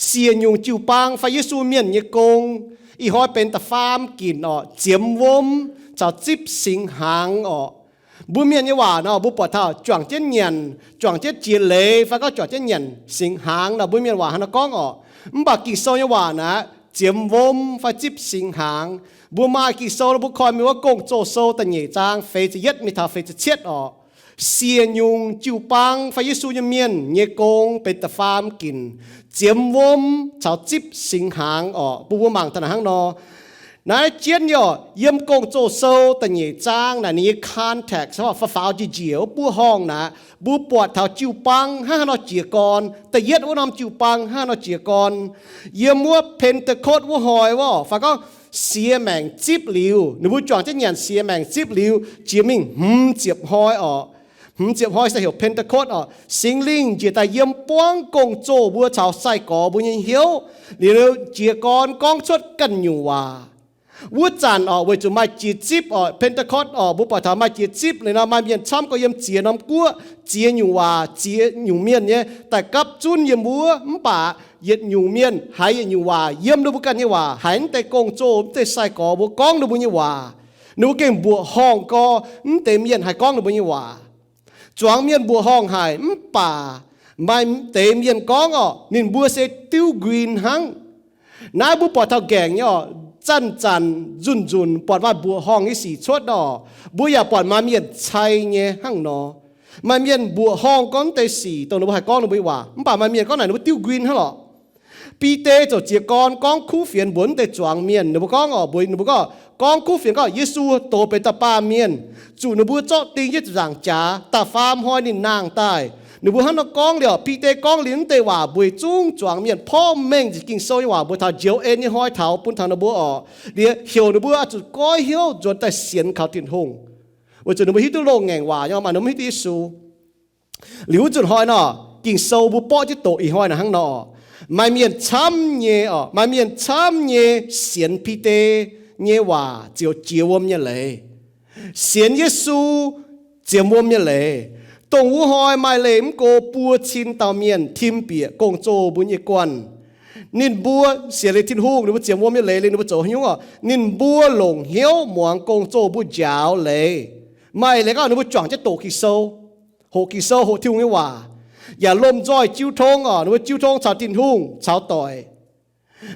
siec nyungc jiu-baang fai Yesu mienh nyei gong, ih hnoi benx da'faam ginc orqc, ziemx wuom caux zipv singx hnaangx orqc. Mbuo mienh nyei waac nor, mbuo buatc taux juangc jienv nyanc, juangc jienv jiex leiz, fai gorngv juangc jienv nyanc singx hnaangx nor, mbuo mienh waac hnangv nor gorngv orqc. Mv baac Ging-Sou nyei waac naaic, ziemx wuom fai zipv singx hnaangx. Mbuo maaih Ging-Sou nor, mbuo koi mingh wuov Gong-Zoh Sou da'nyeic zaang feix ziepc yietv mingh taux feix ziepc cietv orqc. Siec nyungc jiu-baang fai Yesu nyei mienh nyei gong benx da'faam ginc, ziemx wuom caux zipv singx hnaangx orqc. Bun mbuo mangc daaih naaic hnangv nor. Naaiv jienv nyei orqc, yiem Gong-Zoh Sou da'nyeic zaang naaic ninh nyei context, faaux faaux njiec njiec wuov buov horngh naaic, mbuo buatc taux jiu-baang hnangv haaix nor jiez gorn. Da'yietv wuov norm jiu-baang hnangv haaix nor jiez gorn. Yiem wuov Pentecost wuov hnoi wuov, fai gorngv siex maengc zipv liuz, ninh mbuo juangc jienv nyanc siex maengc zipv liuz, jiex mingh hmz ziepc hnoi orqc. Hmz ziepc hnoi se heuc Pentecost orqc. Singx Lingh njiec daaih yiem buangv gong-zoh mbuo caux sai-gorx mbuo nyei hnyouv, liuz jiez gorn gorngv cuotv ganh nyungc waac. Wuov zanc orqc, weic zuqc maaih jiex zipv orqc, Pentecost orqc, mbuo buatc taux maaih jiex zipv liuz nor, maaih mienh camv gorx yiem ziex norm guoqv, ziex nyungc waac, ziex nyungc mienh nyei daaih gapv zunv yiem wuov. Mv baac yietc nyungc mienh haiz yietc nyungc waac, yiem ninh mbuo ganh nyei waac, haiz mv deix gong-zoh, mv deix sai-gorx mbuo gorngv ninh mbuo nyei waac. Ninh mbuo gengh mbuoqc horngh gorx, mv deix mienh haih gorngv ninh mbuo nyei waac. Zuangx mienh mbuoqc horngh haic, mv baac maaih deix mienh gorngv orqc, ninh mbuo se diuv nquin hnangv. Naaiv mbuo buatc taux nqaengc nyei orqc, zanc-zanc nzunc-nzunc buatc maaih mbuoqc horngh nyei sic cuotv orqc, mbuo yaac buatc maaih mienh cai nyei hnangv nor. Maaih mienh mbuoqc horngh gorngv mv deix sic dongh ninh mbuo haih gorngv ninh mbuo nyei waac, mv baac maaih mienh gorngv naaic ninh mbuo diuv nquin hnangv lorqc. Bide ziouc jiez gorn gorngv kuv fienx mbuox mv deix zuangx mienh, ninh mbuo gorngv orqc, mbuox ninh mbuo gorngv, gorngv kuv fienx gorngv Yesu doz benx da'baamh mienh, zuqc ninh mbuo zorqv ding jienv ziepc nzaangc jaax, da'faam hnoi ninh nangh daaih. Ninh mbuo hnangv nor gorngv liuz, Bide gorngv liuz mv deix waac mbuox zungv zuangx mienh porv mengh nzengc Ging-Sou nyei waac mbuox taux njoux en nyei hnoi taux bun taux ninh mbuo orqc, liuz heuc ninh mbuo oix zuqc goiv hnyouv nzuonx daaih sienx kaux Tin-Hungh, weic zuqc ninh mbuo hiuv duqv loz-ngaengc waac nyei, maaih ninh mbuo mv hiuv duqv Yesu. Liuz wuov nzunc hnoi nor, Ging-Sou mbuo borqv jienv doqc ih hnoi naaic hnangv nor, maaih mienh camv nyei orqc, maaih mienh camv nyei sienx Bide nyei waac ziouc jiex wuom nyei leiz, sienx Yesu ziemx wuom nyei leiz. Dongh wuov hnoi maaih leih mv go buo cin dauh mienh tim bieqc gong-zoh mbuo nyei guanh. Ninh mbuo sienx liuz Tin-Hungh, ninh mbuo ziemx wuom nyei leiz liuz ninh mbuo zoux haaix nyungc orqc? Ninh mbuo longc hnyouv muangx gong-zoh mbuo njaaux leiz. Maaih leiz gorngv ninh mbuo juangc jienv doqc Ging-Sou, hoqc Ging-Sou, hoqc Tin-Hungh nyei waac, yaac lomh nzoih jiu tong orqc, ninh mbuo jiu tong caux Tin-Hungh caux doic.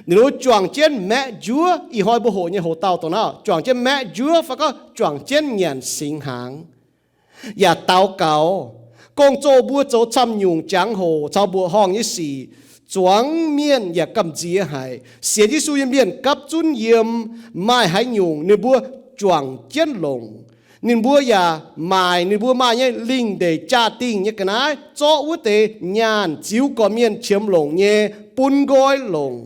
Ninh mbuo juangc jienv maeqv njuov, ih hnoi mbuo hoqc nyei hoc dauh dongh naaiv, juangc jienv maeqv njuov fai gorngv juangc jienv nyanc singx hnaangx, yaac daux gaux. Gong-zoh mbuo zoux camv nyungc jangx-hoc caux mbuoqc horngh nyei sic, zuangx mienh yaac gamh nziex haic. Sienx Yesu nyei mienh gapv zunv yiem, maaih haaix nyungc ninh mbuo juangc jienv longc. Ninh mbuo yaac maaic ninh mbuo maaih nyei lingh ndeic jaa-dingh nyei ga'naaiv, zorqv wuov deix nyaanh ziux gorqv-mienh qiemx longc nyei bun nqoi longc.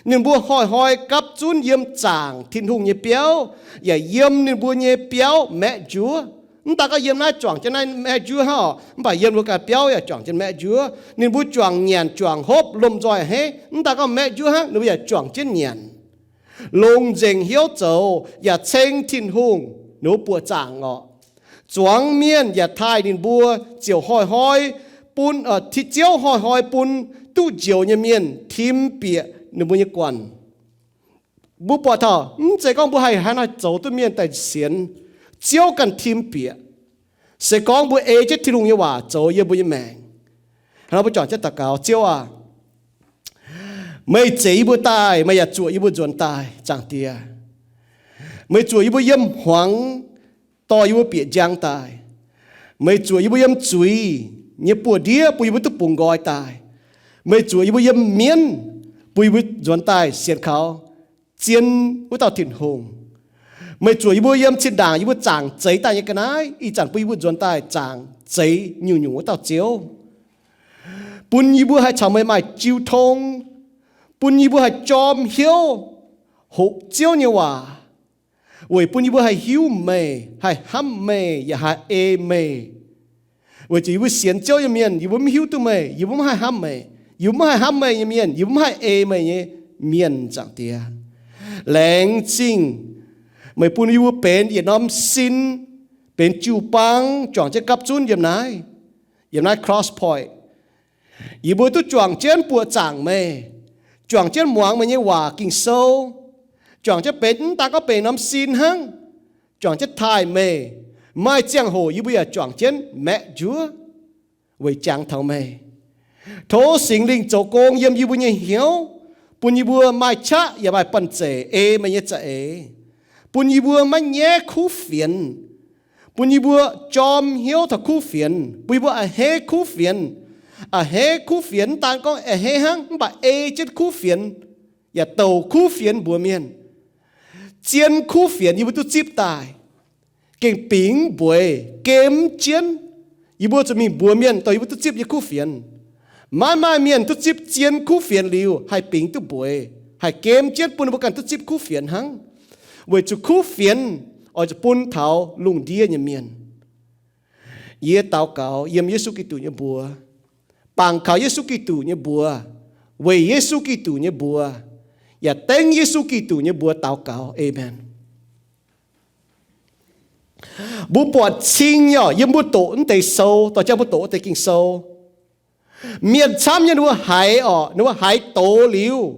Ninh mbuo hnoi-hnoi gapv zunv yiem zaangc Tin-Hungh nyei biauv, yaac yiem ninh mbuo nyei biauv maeqv njuov. Mv daan gorngv yiem naaiv juangc jienv naaiv maeqv njuov hnangv orqc, mv baac yiem ninh mbuo ganh biauv yaac juangc jienv maeqv njuov. Ninh mbuo juangc nyanc juangc hopv lomh nzoih a'hneiv, mv daan gorngv maeqv njuov hnangv, ninh mbuo yaac juangc jienv nyanc. Longc nzengc hnyouv zoux yaac ceng Tin-Hungh, ninh mbuo buoqc zaangc orqc. Zuangx mienh yaac taaih ninh mbuo ziouc hnoi-hnoi bun, Ziouv hnoi-hnoi bun duqv njoux nyei mienh tim bieqc ninh mbuo nyei guanh. Mbuo buatc taux mv zeiz gorngv mbuo haih haaix nor zoux duqv mienh daaih sienx, Ziouv ganh tim bieqc. Se gorngv mbuo ei jienv Tin-Hungh nyei waac zoux yiem mbuo nyei maengc. Hnangv nor mbuo juangc jienv daux gaux. Ziouv aah, meih zeix yie mbuo daaih, meih yaac zuoqc yie mbuo nzuonx daaih, Zaangc Diex. Meih zuoqc yie mbuo yiem hmuangx dorh yie mbuo bieqc njang daaih. Meih zuoqc yie mbuo yiem zuiz nyei buoz-ndiev bun yie mbuo duqv bungx nqoi daaih. Meih zuoqc yie mbuo yiem mienv bun yie mbuo nzuonx daaih sienx kaux zien wuov dauh Tin-Hungh. Meih zuoqc yie mbuo yiem zinh ndaangc yie mbuo zaangc zeix daaih nyei ga'naaiv, ih zanc bun yie mbuo nzuonx daaih zaangc zeix nyungc-nyungc wuov dauh Ziouv. Bun yie mbuo haih caux meih maaih jiu tong, bun yie mbuo haih jorm hnyouv hoqc Ziouv nyei waac, weic bun yie mbuo haih hiuv meih, haih hnamv meih, yaac haih ei meih. Weic zuqc yie mbuo sienx Ziouv nyei mienh, yie mbuo mv hiuv duqv meih, yie mbuo mv haih hnamv meih. Yie mbuo mv haih hnamv meih nyei mienh, yie mbuo mv haih ei meih nyei mienh, Zaangc Diex. Laengz zingh meih bun yie mbuo benx yietc norm sin, benx jiu-baang juangc jienv gapv zunv yiem naaiv, yiem naaiv Cross Point. Yie mbuo duqv juangc jienv buoqc zaangc meih, juangc jienv muangx meih nyei waac Ging-Sou, juangc jienv benx, mv daan gorngv benx norm sin hnangv, juangc jienv taaih meih. Maaih ziangh hoc yie mbuo yaac juangc jienv maeqv njuov weic jangx taux meih. Tov Singx Lingh zoux gong yiem yie mbuo nyei hnyouv, bun yie mbuo maaih qaqv yaac maaih banh zeic ei meih nyei za'eix, bun yie mbuo maiv nyaiv kuv fienx, bun yie mbuo jorm hnyouv taux kuv fienx, bun yie mbuo a'hneiv kuv fienx. A'hneiv kuv fienx mv daan gorngv a'hneiv hnangv, mv baac ei jienv kuv fienx, yaac douc kuv fienx mbuox mienh. Zien kuv fienx yie mbuo duqv zipv daaih, gengh bingx mbueiz gemv jienv. Yie mbuo zuqc mingh mbuox mienh dongh yie mbuo duqv zipv nyei kuv fienx. Maiv maaih mienh duqv zipv zien kuv fienx liuz haih bingx duqv mbueiz, haih gemv jienv bun ninh mbuo ganh duqv zipv kuv fienx hnangv. Weic zuqc kuv fienx oix zuqc bun taux lungh ndiev nyei mienh. Yie daux gaux yiem Yesu Giduc nyei mbuox, bangc kaux Yesu Giduc nyei mbuox, weic Yesu Giduc nyei mbuox, yaac dengv Yesu Giduc nyei mbuox daux gaux. Aamen. Mbuo buatc cing nyei orqc, yiem mbuo doqc naaiv deix sou, dorh jangx mbuo doqc wuov deix Ging-Sou, mienh camv nyei ninh mbuo haiz orqc, ninh mbuo haiz doz liuz,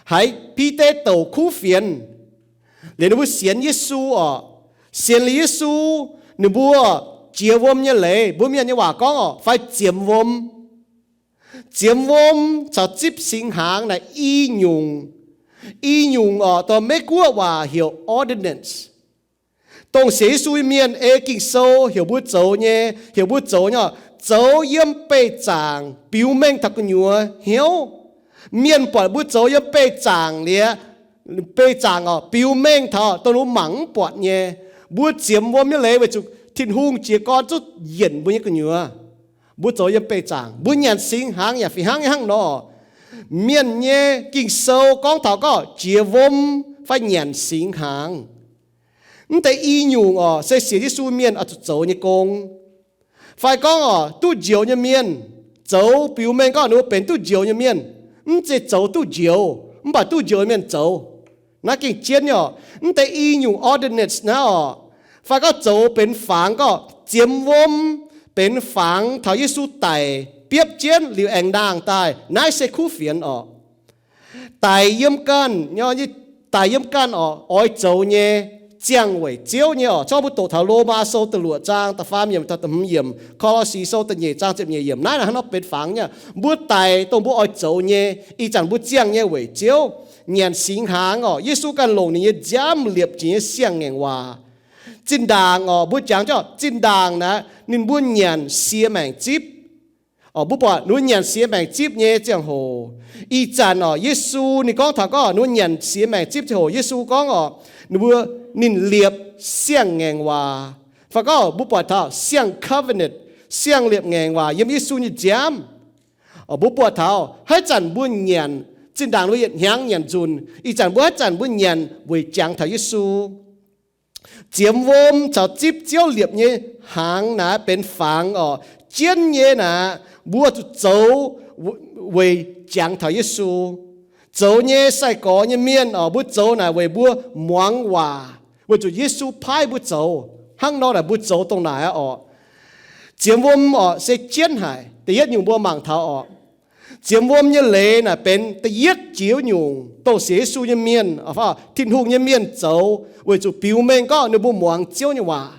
haiz Bide douc kuv fienx, liuz ninh mbuo sienx Yesu orqc. Sienx liuz Yesu, ninh mbuo jiex wuom nyei leiz, mbuo mienh nyei waac gorngv orqc, fai ziemx wuom. Ziemx wuom caux zipv singx hnaangx naaic i nyungc. I nyungc orqc, dongh Meiv Guoqv waac heuc ordinance. Dongh sienx Yesu nyei mienh ei Ging-Sou heuc mbuo zoux nyei, heuc mbuo zoux nyei orqc, zoux yiem beih zaangc biux mengh taux gu'nyuoz hnyouv. Mienh buatc mbuo zoux yiem beih zaangc liuz, beih zaangc orqc, biux mengh taux dongh mbuo mangc mv buatc nyei. Mbuo ziemx wuom nyei leiz weic zuqc Tin-Hungh jiez gorn zuqc yienc mbuo nyei gu'nyuoz. Mbuo zoux yiem beih zaangc, mbuo nyanc singx hnaangx yaac fih hnangv nyei hnangv nor. Mienh nyei Ging-Sou gorngv taux gorngv jiex wuom fai nyanc singx hnaangx. Mv deix i nyungc orqc, se sienx Yesu mienh oix zuqc zoux nyei gong. Fai gorngv orqc, duqv njoux nyei mienh zoux biux mengh gorngv ninh mbuo benx duqv njoux nyei mienh. Mv zeiz zoux duqv njoux, mv baac duqv njoux nyei mienh zoux. Naaiv gengh jienv nyei orqc. Mv deix i nyungc ordinance naaiv orqc, fai gorngv zoux benx fangx gorngv ziemx wuom benx fangx taux Yesu daic biopv jienv liuz aengx ndaangh daaih, naaiv se kuv fienx orqc. Daic yiem ganh, daic yiem ganh orqc, oix zoux nyei, ziangh weic Ziouv nyei orqc. Zorqv mbuo doqc taux Lomaa Sou da'luoqc zaang da'faam yiemc taux da'hmz yiemc, Ko^lo^si Sou da'nyeic zaang ziepc nyeic yiemc, naaiv hnangv nor benx fangx nyei. Mbuo daic dongh mbuo oix zoux nyei, ih zanc mbuo ziangh nyei weic Ziouv, nyanc singx hnaangx orqc. Yesu ganh longc ninh nyei nziaamv liepc jiex nyei siang-ngaengc waac. Zinh ndaangc orqc, mbuo jangx jienv zinh ndaangc naaiv ninh mbuo nyanc siex maengc zipv. Orqc, mbuo buatc ninh mbuo nyanc siex maengc zipv nyei ziangh hoc, ih zanc orqc, Yesu ninh gorngv taux gorngv ninh mbuo nyanc siex maengc zipv ziangh hoc, Yesu gorngv orqc, ninh mbuo, ninh liepc siang-ngaengc waac. Fai gorngv mbuo buatc taux siang-covenant, siang-liepc ngaengc waac yiem Yesu nyei nziaamv. Orqc, mbuo buatc taux haaix zanc mbuo nyanc, zinh ndaangc mbuo yietc hnyangx nyanc nzunc, ih zanc mbuo haaix zanc mbuo nyanc weic jangx taux Yesu. Ziemx wuom caux zipv Ziouv liepc nyei hnaangx naaiv benx fangx orqc. Jienv nyei naaiv, mbuo zuqc zoux weic jangx taux Yesu. Zoux nyei sai-gorx nyei mienh orqc, mbuo zoux naaic weic mbuo muangx waac, weic zuqc Yesu paaiv mbuo zoux. Hnangv nor naaic mbuo zoux dongh naaic aqv orqc. Ziemx wuom orqc se jienv haic. Da'yietv nyungc mbuo mangc taux orqc, ziemx wuom nyei leiz naaic benx da'yietv jiex nyungc dongh sienx Yesu nyei mienh, Tin-Hungh nyei mienh zoux weic zuqc biux mengh gorngv ninh mbuo muangx Ziouv nyei waac.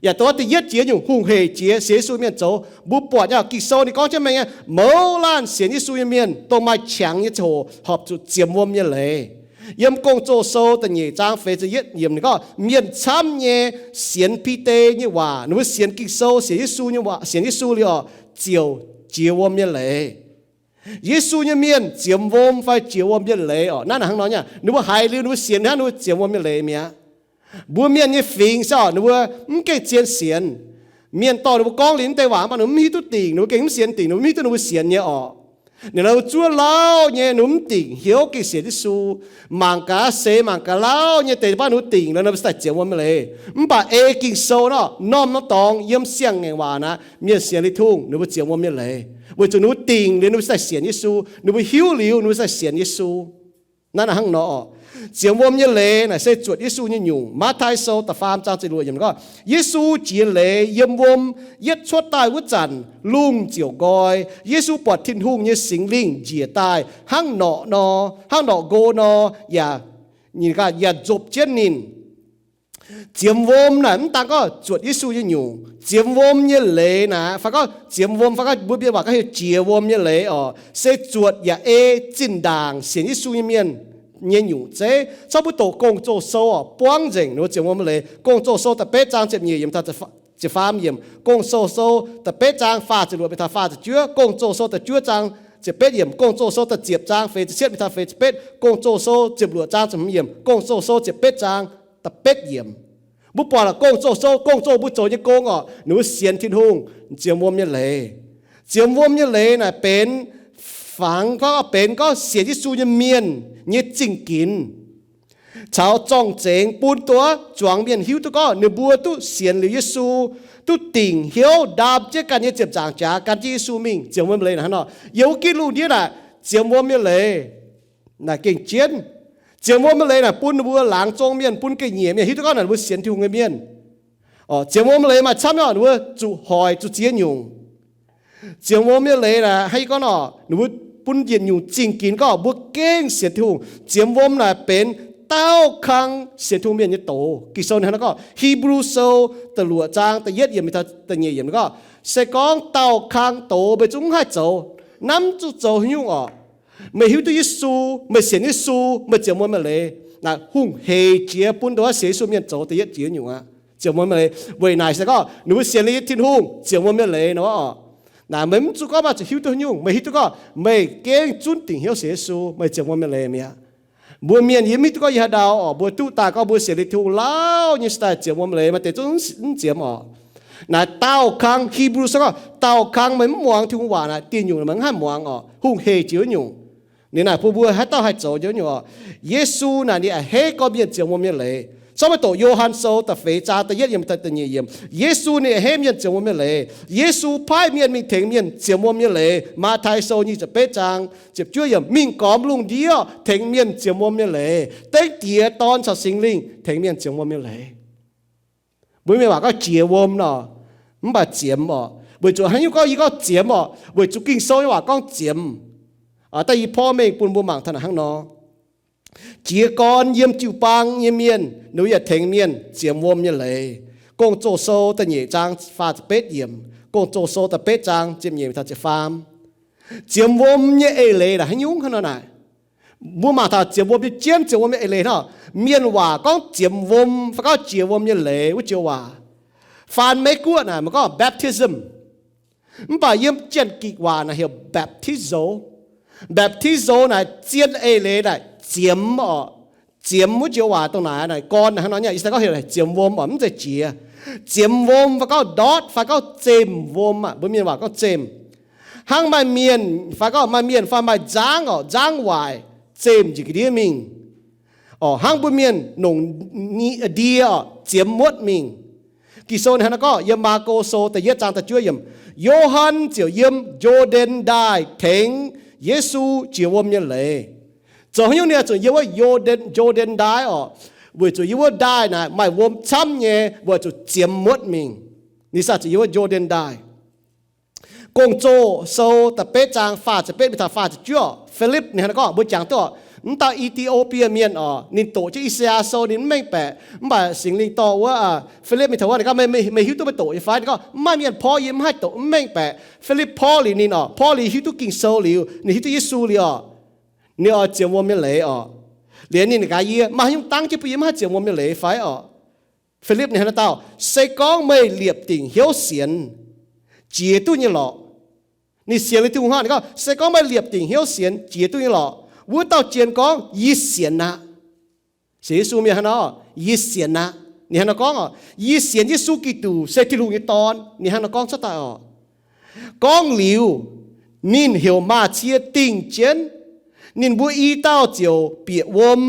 Yaac dongh da'yietv jiex nyungc hungh hec jiex sienx Yesu mienh zoux. Mbuo buatc nyei Ging-Sou ninh gorngv jienv mengh nyei, mouz laanh sienx Yesu nyei mienh dongh maaih qangx nyei ziangh hoc horpc zuqc ziemx wuom nyei leiz. Yiem Gong-Zoh Sou da'nyeic zaang feix ziepc yietv yiemc ninh gorngv mienh camv nyei sienx Bide nyei waac, ninh mbuo sienx Ging-Sou, sienx Yesu nyei waac, sienx Yesu liuz orqc, ziouc jiex wuom nyei leiz. Yesu nyei mienh ziemx wuom fai jiex wuom nyei leiz orqc, naaiv hnangv nor nyei. Ninh mbuo haiz liuz ninh mbuo sienx hnangv ninh mbuo ziemx wuom nyei leiz mi'aqv. Mbuo mienh nyei fingx se orqc, ninh mbuo mv gengh zien sienx. Mienh dorh ninh mbuo gorngv liuz naaiv deix waac mv baac ninh mbuo mv hiuv duqv dingc, ninh mbuo gengh mv sienx dingc, ninh mbuo mv hiuv duqv ninh mbuo sienx nyei orqc. Ninh mbuo zuov lauh nyei, ninh mbuo mv dingc hnyouv gengh sienx Yesu. Mangc gaax seix mangc gaax lauh nyei deix baav ninh mbuo dingc liuz ninh mbuo se daaih ziemx wuom nyei leiz. Mv baac ei Ging-Sou nor, norm norm dorngx yiem siang-ngaengc waac naaiv, mienh sienx liuz tungh ninh mbuo ziemx wuom nyei leiz, weic zuqc ninh mbuo dingc liuz ninh mbuo se daaih sienx Yesu. Ninh mbuo hiuv liuz ninh mbuo se daaih sienx Yesu. Naaiv hnangv nor, ziemx wuom nyei leiz naaic se zuotc Yesu nyei nyungc. Matv^tai Sou da'faam zaang ziepc luoqc yiemc gorngv, Yesu jiex leiz yiem wuom yietv cuotv daaih wuov zanc, lungh ziouc nqoi. Yesu buatc Tin-Hungh nyei Singx Lingh njiec daaih hnangv norqc nor, hnangv norqc nqo nor, yaac, yaac nzopv jienv ninh. Ziemx wuom naaic mv daan gorngv zuotc Yesu nyei nyungc. Ziemx wuom nyei leiz naaic, fai gorngv ziemx wuom, fai gorngv mbuo mienh waac gorngv heuc jiex wuom nyei leiz oc, se zuotc yaac ei zinh ndaangc sienx Yesu nyei mienh nyei nyungc zeiv. Cov mbuo doqc Gong-Zoh Sou oc, buangv nzengc ninh mbuo ziemx wuom nyei leiz. Gong-Zoh Sou da'betv zaang ziepc nyeic yiemc taux ziepc faam yiemc, Gong-Zoh Sou da'betv zaang faah ziepc luoqc mingh taux faah ziepc juov, Gong-Zoh Sou da'juov zaang ziepc betv yiemc, Gong-Zoh Sou da'ziepc zaang feix ziepc cietv mingh taux feix ziepc betv, Gong-Zoh Sou ziepc luoqc zaang ziepc hmz yiemc, Gong-Zoh Sou ziepc betv zaang da'betv yiemc. Mbuo buatc lorqc, Gong-Zoh Sou, Gong-Zoh mbuo zoux nyei gong oc, ninh mbuo sienx Tin-Hungh ziemx wuom nyei leiz. Ziemx wuom nyei leiz naaic benx fangx gorngv, benx gorngv sienx Yesu nyei mienh nyei zingh ginx caux zorng-zengx bun duqv zuangx mienh hiuv duqv gorngv ninh mbuo duqv sienx liuz Yesu, duqv dingc hnyouv ndaam jienv ganh nyei ziepc nzaangc jaax gan jienv Yesu mingh. Ziemx wuom nyei leiz naaic hnangv nor. Yiem wuov gitv lungh ndiev naaic, ziemx wuom nyei leiz naaic gengh jienv. Ziemx wuom nyei leiz naaic bun ninh mbuo laangz zong mienh, bun ga'nyiec mienh hiuv duqv gorngv naaic ninh mbuo sienx Tin-Hungh nyei mienh. Ziemx wuom nyei leiz maaih camv nyei oc, ninh mbuo zuqc hoic zuqc ziex nyungc. Ziemx wuom nyei leiz naaic hnangv yie gorngv nor, ninh mbuo bun yietc nyungc zingh ginx gorngv mbuo gengh sienx Tin-Hungh. Ziemx wuom naaic benx daauh kang sienx Tin-Hungh mienh nyei doz. Ging-Sou ninh hnangv naaiv gorngv, Hipv^lu Sou da'luoqc zaang da'yietv yiemc mingh taux da'nyeic yiemc gorngv, se gorngv daauh kang doz meih zungv mv haih zoux, namv zuqc zoux haaix nyungc oc, meih hiuv duqv Yesu, meih sienx Yesu, meih ziemx wuom nyei leiz, naaic hungh heic jiex bun nduov sienx Yesu mienh zoux da'yietv jiex nyungc aqv. Ziemx wuom nyei leiz weic naaic se gorngv ninh mbuo sienx liuz Tin-Hungh ziemx wuom nyei leiz nor oc. Naaic meih mv zuqc gorngv maaih zuqc hiuv duqv haaix nyungc, meih hiuv duqv gorngv meih gengh zunv dingc hnyouv sienx Yesu, meih ziemx wuom nyei leiz mi'aqv. Mbuo mienh yie mv hiuv duqv gorngv yie haaix ndau oc, mbuo duqv daaih gorngv mbuo sienx liuz Tin-Hungh lauh nyei se daaih ziemx wuom leiz, maaih deix zungv mv ziemx oc. Naaiv daauh kang, Hipv^lu Sou gorngv daauh kang meih mv muangx Tin-Hungh waac naaic, dieh nyungc meih mv haih muangx oc, hungh heic jiex wuov nyungc. Ninh naaic bun mbuo haaix dauh haih zoux jiex wuov nyungc oc. Yesu naaic ninh a'hneiv gorngv mienh ziemx wuom nyei leiz. Corc maaih doqc Yo^han Sou da'feix zaang da'yietv yiemc da'nyeic yiemc, Yesu ninh a'hneiv mienh ziemx wuom nyei leiz. Yesu paaiv mienh mingh tengx mienh ziemx wuom nyei leiz. Matv^tai Sou nyic ziepc betv zaang ziepc juov yiemc, mingh gormx lungh ndiev tengx mienh ziemx wuom nyei leiz. Dengv Diex, Dorn caux Singx Lingh tengx mienh ziemx wuom nyei leiz. Mbuo mienh waac gorngv jiex wuom nor, mv baac ziemx oc. Weic zuqc haaix nyungc gorngv yie gorngv ziemx oc? Weic zuqc Ging-Sou nyei waac gorngv ziemx. Daaih yie porv mengh bun mbuo mangc taux naaic hnangv nor. Jiez gorn yiem jiu-baang nyei mienh, ninh mbuo yaac tengx mienh ziemx wuom nyei leiz. Gong-Zoh Sou da'nyeic zaang faah ziepc betv yiemc, Gong-Zoh Sou da'betv zaang ziepc nyeic taux ziepc faam. Ziemx wuom nyei eix leiz naaic haaix nyungc hnangv nor naaic? Mbuo mangc taux ziemx wuom nyei jienv, ziemx wuom nyei eix leiz hnangv. Mienh waac gorngv ziemx wuom fai gorngv jiex wuom nyei leiz wuov joux waac, Faan Meiv Guoqv naaic maaih gorngv baptism. Mv baac yiem Janx-Gikc waac naaic heuc baptizo. Baptizo naaic zien eix leiz naaic ziemx oc. Ziemx wuov joux waac dongh naaic naaic gorn naaic hnangv nor nyei, ih zanc gorngv heuc ziemx wuom oc, mv zeiz jiex. Ziemx wuom fai gorngv ndortv fai gorngv zemh wuom aqv, mbuo mienh waac gorngv zemh. Hnangv maaih mienh fai gorngv maaih mienh fai maaih nzangv oc, nzangv waaic zemh njiec ga'ndiev mingh. Oc, hnangv mbuo mienh nongc ndie oc, ziemx muotv mingh. Ging-Sou ninh hnangv naaiv gorngv yiem Maako Sou da'yietv zaang da'juov yiemc, Yo^han ziouc yiem Yo^ndaen Ndaaih tengx Yesu jiex wuom nyei leiz. Zoux haaix nyungc ninh oix zuqc yiem wuov Yo^ndaen, Yo^ndaen Ndaaih oc? Weic zuqc yiem wuov ndaaih naaic maaih wuom camv nyei, weic zuqc ziemx muotv mingh. Ninh sa zuqc yiem wuov Yo^ndaen Ndaaih. Gong-Zoh Sou da'betv zaang faah ziepc betv mingh taux faah ziepc juov, Filipv ninh hnangv naaiv gorngv, mbuo jangx duqv oc, mv dauh E^ti^o^bie Mienh oc, ninh doqc jienv I^saa^yaa Sou ninh mv mengh baeqc, mv baac Singx Lingh dorh wuov Filipv mingh taux wuov, ninh gorngv, Meih hiuv duqv meih doqc nyei fai? Ninh gorngv, Mv maaih mienh porv yie mv haih doqc, mv mengh baeqc. Filipv porv liuz ninh oc, porv liuz hiuv duqv Ging-Sou liuz, ninh hiuv duqv Yesu liuz oc, ninh oix ziemx wuom nyei leiz oc. Liuz ninh gaax yie, Maaih haaix nyungc dangv jienv bun yie mv haih ziemx wuom nyei leiz fai oc? Filipv ninh hnangv naaiv dauh, Se gorngv meih liepc dingc hnyouv sienx, jiex duqv nyei lorqc. Ninh sienx liuz Tin-Hungh hnangv, ninh gorngv, Se gorngv meih liepc dingc hnyouv sienx, jiex duqv nyei lorqc. Wuov dauh jien gorngv, Yie sienx aqv. Sienx Yesu mienh hnangv nor, Yie sienx aqv. Ninh hnangv nor gorngv oc, Yie sienx Yesu Giduc se Tin-Hungh nyei Dorn. Ninh hnangv nor gorngv cuotv daaih oc. Gorngv liuz, ninh heuc maaz-cie dingh jienv. Ninh mbuo i dauh ziouc bieqc wuom.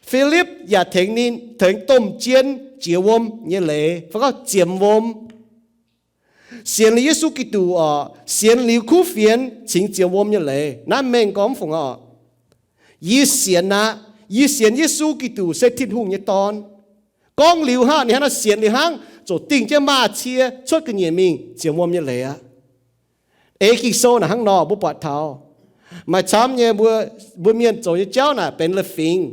Filipv yaac tengx ninh, tengx domh jien jiex wuom nyei leiz, fai gorngv ziemx wuom. Sienx liuz Yesu Giduc oc, sienx liuz kuv fienx cingx ziemx wuom nyei leiz. Naaiv mengh gorngv mv fungc oc. Yie sienx aqv. Yie sienx Yesu Giduc se Tin-Hungh nyei Dorn. Gorngv liuz hnangv, ninh hnangv nor sienx liuz hnangv, ziouc dingh jienv maaz-cie cuotv ga'nyiec mingh ziemx wuom nyei leiz aqv. Ei Ging-Sou naaic hnangv nor mbuo buatc taux, maaih camv nyei mbuo, mbuo mienh zoux nyei jauv naaic benx leiz-fingx,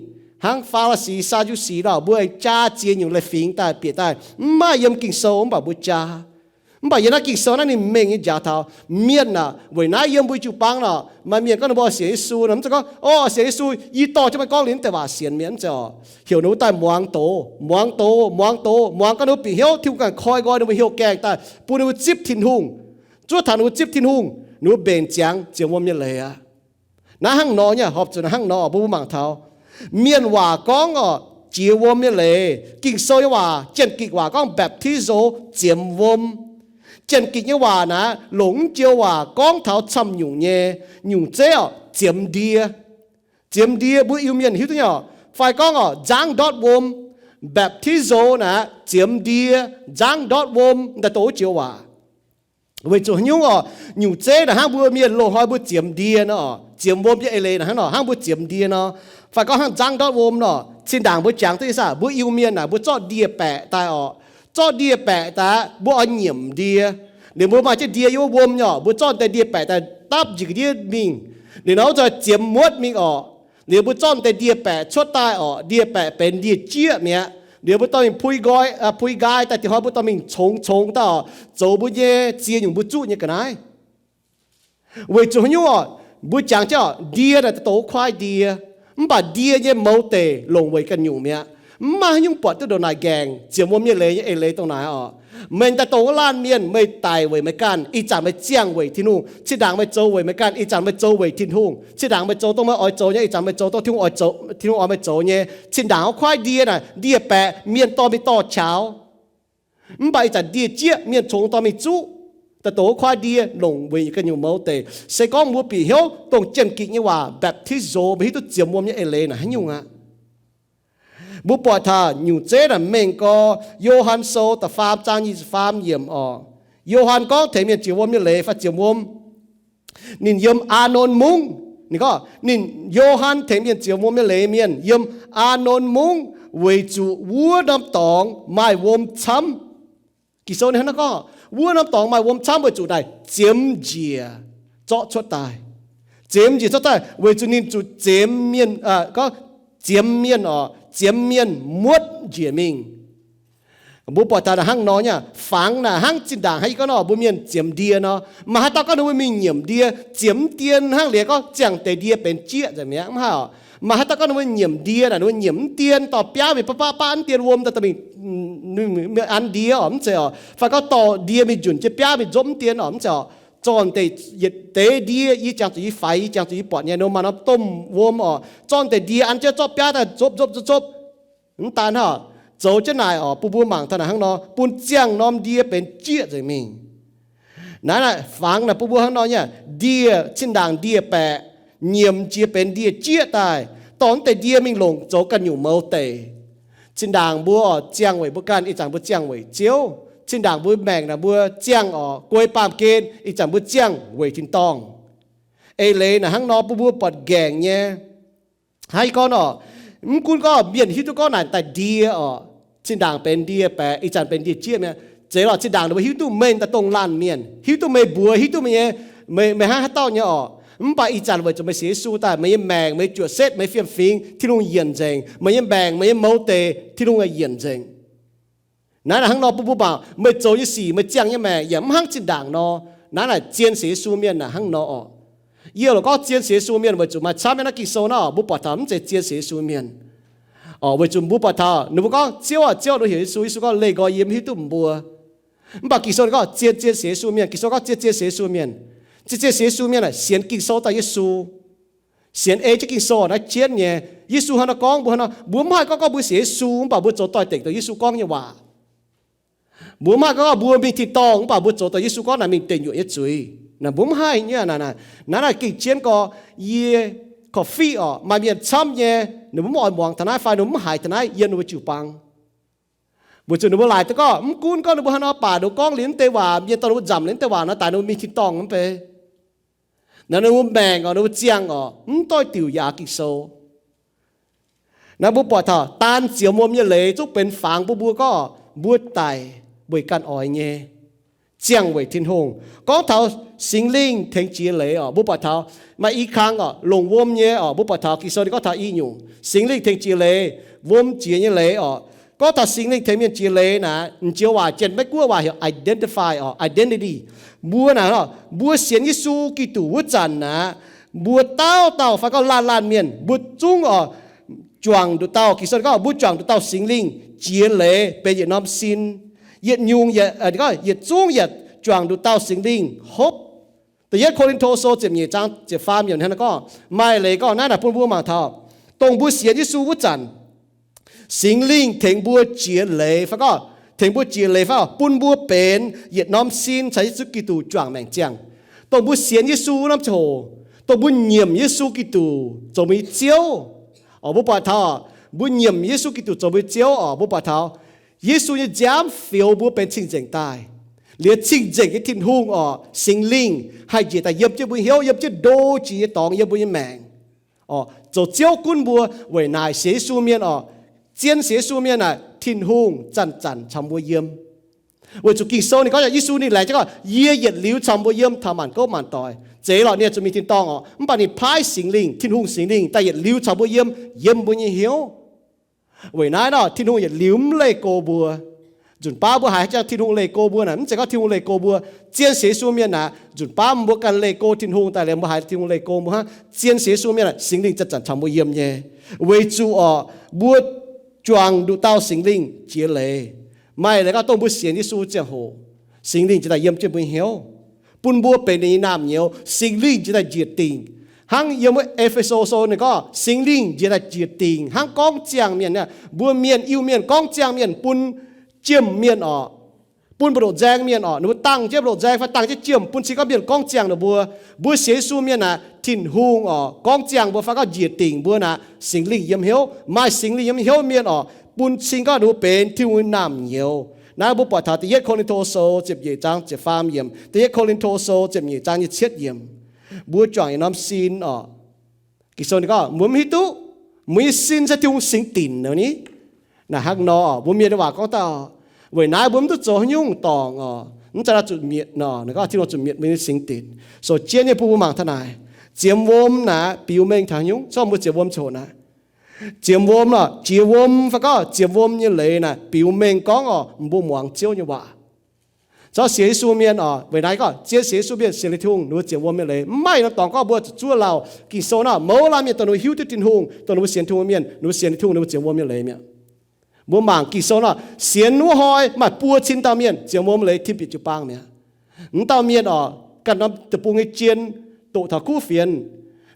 hnangv Faa^li^si, Saa^ndu^si nor, mbuo aengx jaa ziex nyungc leiz-fingx daaih bieqc daaih, mv maaih yiem Ging-Sou mv baac mbuo jaa. Mv baac yiem naaiv Ging-Sou naaiv ninh mengh nyei njaaux taux mienh aac, weic naaiv yiem mbuo jiu-baang nor, maaih mienh gorngv ninh mbuo sienx Yesu nor, mv zeiz gorngv, o, sienx Yesu, yie dorh jienv meih gorngv liuz naaiv deix waac sienx mi'aqv, mv zeiz oc. Heuc ninh mbuo daaih muangx doz, muangx doz, muangx doz, muangx gaax ninh mbuo bieqc hnyouv, Tin-Hungh ganh koi nqoi ninh mbuo hnyouv gaengh daaih, bun ninh mbuo zipv Tin-Hungh, zuov taux ninh mbuo zipv Tin-Hungh, ninh mbuo mbenc ziangx ziemx wuom nyei leiz aqv. Naaiv hnangv nor nyei, horpc zuqc hnangv nor mbuo mangc taux mienh waac gorngv oc, jiex wuom nyei leiz. Ging-Sou nyei waac, Janx-Gikc waac gorngv baptizo, ziemx wuom. Janx-Gikc nyei waac naaic longc mv joux waac gorngv taux camv nyungc nyei, nyungc zeiv oc, ziemx ndie. Ziemx ndie mbuo Iu-Mienh hiuv duqv nyei oc. Fai gorngv oc, nzangv ndortv wuom, baptizo naaic ziemx ndie, nzangv ndortv wuom, daaih dongh wuov joux waac. Weic zuqc haaix nyungc oc, nyungc zeiv naaic hnangv mbuo mienh loz-hnoi mbuo ziemx ndie nor, ziemx wuom nyei eix leiz naaic hnangv nor, hnangv mbuo ziemx ndie nor. Fai gorngv hnangv nzangv ndortv wuom nor, zinh ndaangc mbuo jangx duqv nyei saah, mbuo Iu-Mienh naaic mbuo zorqv ndie-baeqc daaih oc. Zorqv ndie-baeqc daaih mbuo oix nyiemc ndie. Liuz mbuo maaih jienv ndie yiem wuov wuom nyei oc, mbuo zorqv deix ndie-baeqc daaih dapv njiec ga'ndiev mingh. Liuz nor wuov zoih ziemx muotv mingh oc. Liuz mbuo zorqv deix ndie-baeqc cuotv daaih oc, ndie-baeqc benx ndie-jieqv mi'aqv. Liuz mbuo dorh mingh pui nqoi, pui nqaai daaih, dingc hnoi mbuo dorh mingh congx congx daaih oc, zoux mbuo nyei ziex nyungc mbuo zuqv nyei ga'naaiv. Weic zuqc haaix nyungc oc, mbuo jangx jienv oc, ndie naaic daaih dongh wuov kuaaiv ndie. Mv baac ndie nyei mouz deic longc weic ganh nyungc mi'aqv. Mv maaih haaix nyungc buatc duqv ndongc naaic nqaengc, ziemx wuom nyei leiz nyei eix leiz dongh naaic oc. Meih daaih dongh wuov laanh mienh, meih daic weic meih ganh, ih zanc meih ziangh weic Tin-Hungh. Zinh ndaangc meih zoux weic meih ganh, ih zanc meih zoux weic Tin-Hungh. Zinh ndaangc meih zoux dongh meih oix zoux nyei, ih zanc meih zoux dongh Tin-Hungh oix zoux, Tin-Hungh oix meih zoux nyei. Zinh ndaangc wuov kuaaiv ndie naaic, ndie-baeqc mienh dorh mingh dorh qaux. Mv baac ih zanc ndie-jieqv mienh congx dorh mingh zuqv, daaih dongh wuov kuaaiv ndie longc weic ganh nyungc mouz deic. Se gorngv mbuo bieqc hnyouv dongh Janx-Gikc nyei waac baptizo, mbuo hiuv duqv ziemx wuom nyei eix leiz naaic haaix nyungc aqv. Mbuo buatc taux nyungc zeiv naaic mengh gorx, Yo^han Sou da'faam zaang nyic ziepc faam yiemc oc. Yo^han gorngv tengx mienh ziemx wuom nyei leiz fai ziemx wuom. Ninh yiem Aa^nonx Mungv. Ninh gorngv ninh, Yo^han tengx mienh ziemx wuom nyei leiz mienh yiem Aa^nonx Mungv weic zuqc wuov norm dorngx maaih wuom camv. Ging-Sou ninh hnangv naaiv gorngv, wuov norm dorngx maaih wuom camv weic zuqc naaic ziemx njiec zorqv cuotv daaih. Ziemx njiec zorqv daaih weic zuqc ninh zuqc ziemx mienh, gorngv ziemx mienh oc, ziemx mienh muotv njiec mingh. Mbuo buatc taux naaic hnangv nor nyei, fangx naaic hnangv zinh ndaangc hnangv yie gorngv nor, mbuo mienh ziemx ndie nor, maaih haaix dauh gorngv ninh mbuo mingh nyiemc ndie, ziemx dien hnangv liuz gorngv ziangh deix ndie benx jieqv nzengc mi'aqv, mv haih oc. Maaih haaix dauh gorngv ninh mbuo nyiemc ndie naaic, ninh mbuo nyiemc mv dien, dorh biaav mingh baav baav baav mv dien wuom daaih, daaih mingh an ndie oc, mv zeiz oc. Fai gorngv dorh ndie mingh nzunc jienv biaav mingh nzopv mv dien oc, mv zeiz oc. Zorqv deix yietc deix ndie, yie jangx zuqc yie faix, yie jangx zuqc yie buatc nyei, ninh maaih norm domh wuom oc, zorqv deix ndie an jienv zorqv biaav daaih nzopv nzopv nzopv nzopv. Mv daan hnangv, zoux jienv naaic oc, bun mbuo mangc taux naaic hnangv nor, bun ziangh norm ndie benx jieqv nzengc mingh. Naaiv naaic fangx naaic bun mbuo hnangv nor nyei, ndie, zinh ndaangc ndie-baeqc nyiemc jiex benx ndie-jieqv daaih, dorh naaiv deix ndie mingh longc zoux ganh nyungc mouz deic. Zinh ndaangc mbuo oc ziangh weic mbuo ganh, ih zanc mbuo ziangh weic Ziouv. Zinh ndaangc mbuo maengc naaic mbuo ziangh oc guei baamh gen, ih zanc mbuo ziangh weic tin-dorngh. Eix leiz naaic hnangv nor bun mbuo buatc nqaengc nyei. Hnangv yie gorngv oc, mv gunv gorngv mienh hiuv duqv gorngv naaic daaih ndie oc, zinh ndaangc benx ndie-baeqc, ih zanc benx ndie-jieqv mi'aqv. Zeiz lorqc, zinh ndaangc ninh mbuo hiuv duqv meih daaih dongh laanh mienh, hiuv duqv meih mbuox, hiuv duqv meih nyei, meih, meih hnangv haaix dauh nyei oc. Mv baac ih zanc weic zuqc meih sienx Yesu daaih, meih nyei maengc, meih nyei juoqc setv, meih nyei fiem-fingx, Tin-Hungh yienc nzengc. Meih nyei maengc, meih nyei mouz deic, Tin-Hungh yienc nzengc. Naaiv naaic hnangv nor bun mbuo mangc, meih zoux nyei sic, meih ziangh nyei maengc yaac mv hnangv zinh ndaangc nor. Naaiv naaic zien sienx Yesu mienh naaic hnangv nor oc. Yie loc gorngv zien sienx Yesu mienh weic zuqc maaih camv nyei naaiv Ging-Sou nor, mbuo buatc taux mv zeiz zien sienx Yesu mienh oc. Weic zuqc mbuo buatc taux ninh mbuo gorngv, Ziouv aah, Ziouv, ninh heuc Yesu, Yesu gorngv, leih nqoi yie, mv hiuv duqv mbuo. Mv baac Ging-Sou ninh gorngv zien, zien sienx Yesu mienh. Ging-Sou gorngv zien, zien sienx Yesu mienh. Zien, zien sienx Yesu mienh aeqv, sienx Ging-Sou daaih Yesu. Sienx ei jienv Ging-Sou naaiv jienv nyei. Yesu hnangv nor gorngv, mbuo hnangv nor, mbuo mv haih gorngv gorngv mbuo sienx Yesu mv baac mbuo zoux doix-dekc dongh Yesu gorngv nyei waac. Mbuo mv haih gorngv gorngv mbuo mingh tin-dorngh mv baac mbuo zoux dongh Yesu gorngv naaic mingh deic nyuoqc nyei zuiz. Naaic mbuo mv haih nyei naaic. Naaiv naaic gengh jienv gorx, yie korv-fiqv oc, maaih mienh camv nyei, ninh mbuo mv oix muangx taux naaiv fai ninh mbuo mv haiz taux naaiv yiem ninh mbuo jiu-baang. Weic zuqc ninh mbuo laaic duqv gorngv mv gunv gorngv ninh mbuo hnangv nor baac ninh mbuo gorngv liuz naaiv deix waac, mienh dorh ninh mbuo nzamc liuz naaiv deix waac nor, daaih ninh mbuo mingh tin-dorngh mv bei. Naaiv ninh mbuo maengc oc, ninh mbuo ziangh oc, mv doix-diuc yaac Ging-Sou. Naaiv mbuo buatc taux daan zienx wuom nyei leiz zungv benx fangx bun mbuo gorngv mbuo daic weic ganh oix nyei, ziangh weic Tin-Hungh. Gorngv taux Singx Lingh tengx jiex leiz oc, mbuo buatc taux maaih i kang oc, longc wuom nyei oc, mbuo buatc taux Ging-Sou ninh gorngv taux i nyungc, Singx Lingh tengx jiex leiz, wuom jiex nyei leiz oc. Gorngv taux Singx Lingh tengx mienh jiex leiz naaic, m'njoux waac, Janx-Meiv-Guoqv waac heuc identify oc, identity. Mbuo naaic, mbuo sienx Yesu Giduc wuov zanc naaic, mbuo dauh dauh fai gorngv laanh laanh mienh, mbuo zungv oc, juangc nduqc dauh, Ging-Sou gorngv mbuo juangc nduqc dauh Singx Lingh jiex leiz benx yietc norm sin. Yietc nyungc, yietc zungv yaac juangc nduqc dauh Singx Lingh hopv. Da'yietv Ko^lin^to Sou ziepc nyeic zaang ziepc faam yiemc hnangv naaiv gorngv, maaih leiz gorngv naaiv naaic bun mbuo mangc taux, dongh mbuo sienx Yesu wuov zanc, Singx Lingh tengx mbuo jiex leiz fai gorngv, tengx mbuo jiex leiz fai gorngv bun mbuo benx yietc norm sin caux Yesu Giduc juangc maengc ziangh. Dongh mbuo sienx Yesu norm ziangh hoc, dongh mbuo nyiemc Yesu Giduc zoux mbuo nyei Ziouv oc, mbuo buatc taux, mbuo nyiemc Yesu Giduc zoux mbuo nyei Ziouv oc, mbuo buatc taux Yesu nyei nziaamv fioux mbuo benx cing-nzengc daaih. Liuz cing-nzengc nyei Tin-Hungh oc, Singx Lingh haih njiec daaih yiem jienv mbuo hnyouv, yiem jienv ndo jiex nyei dorngx yiem mbuo nyei maengc oc, zoux Ziouv gunv mbuo. Weic naaic sienx Yesu mienh oc, zien sienx Yesu mienh naaic, Tin-Hungh zanc-zanc caux mbuo yiem. Weic zuqc Ging-Sou ninh gorngv, Yesu ninh laengz jienv gorngv, Yie yietc liuz caux mbuo yiem taux maanc gouv maanc doic. Zeiz lorqc, ninh zuqc mingh tin-dorngh oc, mv baac ninh paaiv Singx Lingh, Tin-Hungh Singx Lingh daaih yietc liuz caux mbuo yiem, yiem mbuo nyei hnyouv. Weic naaiv nor Tin-Hungh yietc liuz mv leih go mbuo. Nzunc baav mbuo haiz haaix jangx Tin-Hungh leih go mbuo naaic, mv zeiz gorngv Tin-Hungh leih go mbuo. Zien sienx Yesu mienh naaic, nzunc baav mbuo ganh leih go Tin-Hungh daaih liuz, mbuo haiz Tin-Hungh leih go mbuo hnangv. Zien sienx Yesu mienh naaic, Singx Lingh zanc-zanc caux mbuo yiem nyei. Weic zuqc oc, mbuo juangc nduqc dauh Singx Lingh jiex leiz. Maaih leiz gorngv dongh mbuo sienx Yesu ziangh hoc, Singx Lingh njiec daaih yiem jienv mbuo hnyouv, bun mbuo benx ninh nyei naamh nyouz. Singx Lingh njiec daaih njiec dingc. Hnangv yiem wuov E^fe^so Sou ninh gorngv Singx Lingh njiec daaih njiec dingc hnangv gorngv ziangh mienh. Mbuo mienh, Iu-Mienh gorngv ziangh mienh bun jiem mienh oc, bun mbu'ndoqc nzaeng mienh oc. Ninh mbuo dangh jienv mbu'ndoqc nzaeng fai dangh jienv jiem bun cing gorngv mienh gorngv ziangh ninh mbuo. Mbuo sienx Yesu mienh naaic, Tin-Hungh oc gorngv ziangh mbuo fai gorngv njiec dingc mbuo naaic, Singx Lingh yiem hnyouv. Maaih Singx Lingh yiem hnyouv mienh oc, bun cing gorngv ninh mbuo benx Tin-Hungh nyei naamh nyouz. Naaiv mbuo buatc taux Da'yietv Ko^lin^to Sou ziepc nyeic zaang ziepc faam yiemc, Da'yietv Ko^lin^to Sou ziepc nyeic zaang nyei cietv yiemc. Mbuo juangc yietc norm sin oc. Ging-Sou ninh gorngv mbuo mv hiuv duqv mbuo nyei sin se Tin-Hungh singx dinc nor ni. Naaic hnangv nor oc, mbuo mienh nyei waac gorngv daaih oc, weic naaiv mbuo mv duqv zoux haaix nyungc dorngc oc, mv zeiz nor zuqc mietc nor, ninh gorngv Tin-Hungh zuqc mietc mbuo nyei singx dinc. Sou jienv nyei bun mbuo mangc taux naaic, ziemx wuom naaic biux mengh taux haaix nyungc. Zorqv mbuo ziemx wuom ziouc naaic, ziemx wuom oc, jiex wuom fai gorngv ziemx wuom nyei leiz naaic biux mengh gorngv oc, mbuo muangx Ziouv nyei waac. Zorqv sienx Yesu mienh oc, weic naaiv gorngv zien sienx Yesu mienh sienx Tin-Hungh, ninh mbuo ziemx wuom nyei leiz mv maaih norm dorngx gorngv mbuo zuqc zuov lauh. Ging-Sou nor mouz laanh mienh dongh ninh mbuo hiuv duqv Tin-Hungh, dongh ninh mbuo sienx Tin-Hungh mienh, ninh mbuo sienx Tin-Hungh, ninh mbuo ziemx wuom nyei leiz mi'aqv. Mbuo mangc Ging-Sou nor, sienx wuov hnoi maaih buo cin dauh mienh ziemx wuom leiz tim bieqc jiu-baang mi'aqv. Mv dauh mienh oc, ganh norm deic-bung nyei jien doqc taux kuv fienx.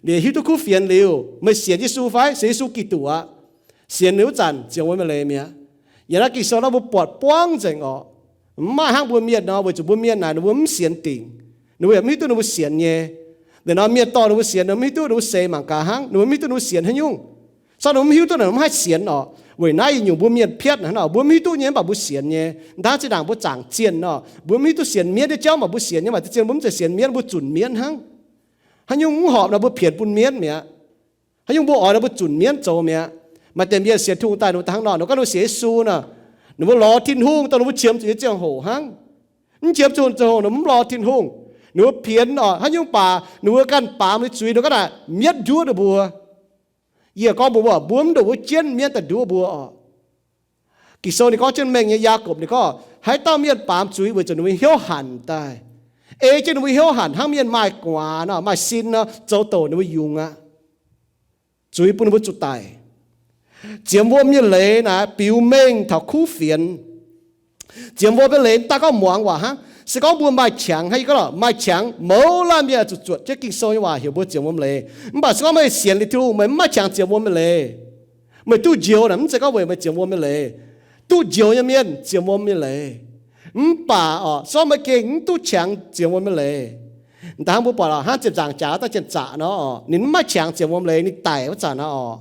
Liuz hiuv duqv kuv fienx liuz, meih sienx Yesu fai? Sienx Yesu Giduc aqv. Sienx liuz wuov zanc ziemx wuom nyei leiz mi'aqv. Yiem naaiv Ging-Sou nor mbuo buatc buangv nzengc oc. Mv maaih hnangv mbuo mienh nor, weic zuqc mbuo mienh naaic ninh mbuo mv sienx dingc. Ninh mbuo yaac mv hiuv duqv ninh mbuo sienx nyei. Liuz nor mienh dorh ninh mbuo sienx, ninh mbuo mv hiuv duqv ninh mbuo sienx mangc gaax hnangv, ninh mbuo mv hiuv duqv ninh mbuo sienx haaix nyungc. Zorqv ninh mbuo mv hiuv duqv naaic, mv haih sienx oc. Weic naaiv yietc nyungc mbuo mienh piatv hnangv nor, mbuo mv hiuv duqv nyei mv baac mbuo sienx nyei. Hnangv zinh ndaangc mbuo zaangc zienh nor, mbuo mv hiuv duqv sienx mienv nyei jauv mv baac mbuo sienx nyei. Maaih zienh mbuo mv zeiz sienx mienv, mbuo zunc mienv hnangv. Haaix nyungc mv horpc nor mbuo pienx bun mienv mi'aqv. Haaix nyungc mbuo oix nor mbuo zunc mienv zoux mi'aqv. Maaih deix mienh sienx Tin-Hungh daaih ninh mbuo hnangv nor, ninh gorngv ninh sienx Yesu nor, ninh mbuo lorz Tin-Hungh dongh ninh mbuo qiemx zuqc nyei ziangh hoc hnangv. Mv qiemx zuqc ziangh hoc ninh mv lorz Tin-Hungh. Ninh mbuo pienx oc, haaix nyungc baac ninh mbuo ganh baamz ninh zuiz, ninh gorngv naaic mienv nduov ninh mbuo. Yie gorngv mbuox mbuo, mbuo mv ndongc wuov jienv mienv daaih nduov mbuo oc. Ging-Sou ninh gorngv jienv mengh nyei, Yaagorpc ninh gorngv haaix dauh mienh baamz zuiz weic zuqc ninh mbuo hnyouv hanc daaih, ei jienv ninh mbuo hnyouv hanc hnangv mienh maaih gu'nguaaz nor, maaih sin nor, zoux douc ninh mbuo yungz aqv. Zuiz bun ninh mbuo zuqc daic. Ziemx wuom nyei leiz naaic biux mengh taux kuv fienx. Ziemx wuom nyei leiz mv daaih gorngv muangx waac hnangv. Se gorngv mbuo maaih qangx hnangv, yie gorngv maaih qangx, mouz laanh mienh zuqc zuotc jienv Ging-Sou nyei waac heuc mbuo ziemx wuom leiz. Mv baac se gorngv meih sienx liuz Tin-Hungh, meih mv maaih qangx ziemx wuom nyei leiz. Meih duqv njoux naaic mv zeiz gorngv weic meih ziemx wuom nyei leiz. Duqv njoux nyei mienh ziemx wuom nyei leiz. Mv baac oc, se gorngv meih gengh mv duqv qangx ziemx wuom nyei leiz, da'hnangv mbuo buatc oc, hnangv ziepc nzaangc jaax dauh janx-zaqc nor oc, ninh mv maaih qangx ziemx wuom leiz, ninh daic wuov zanc nor oc,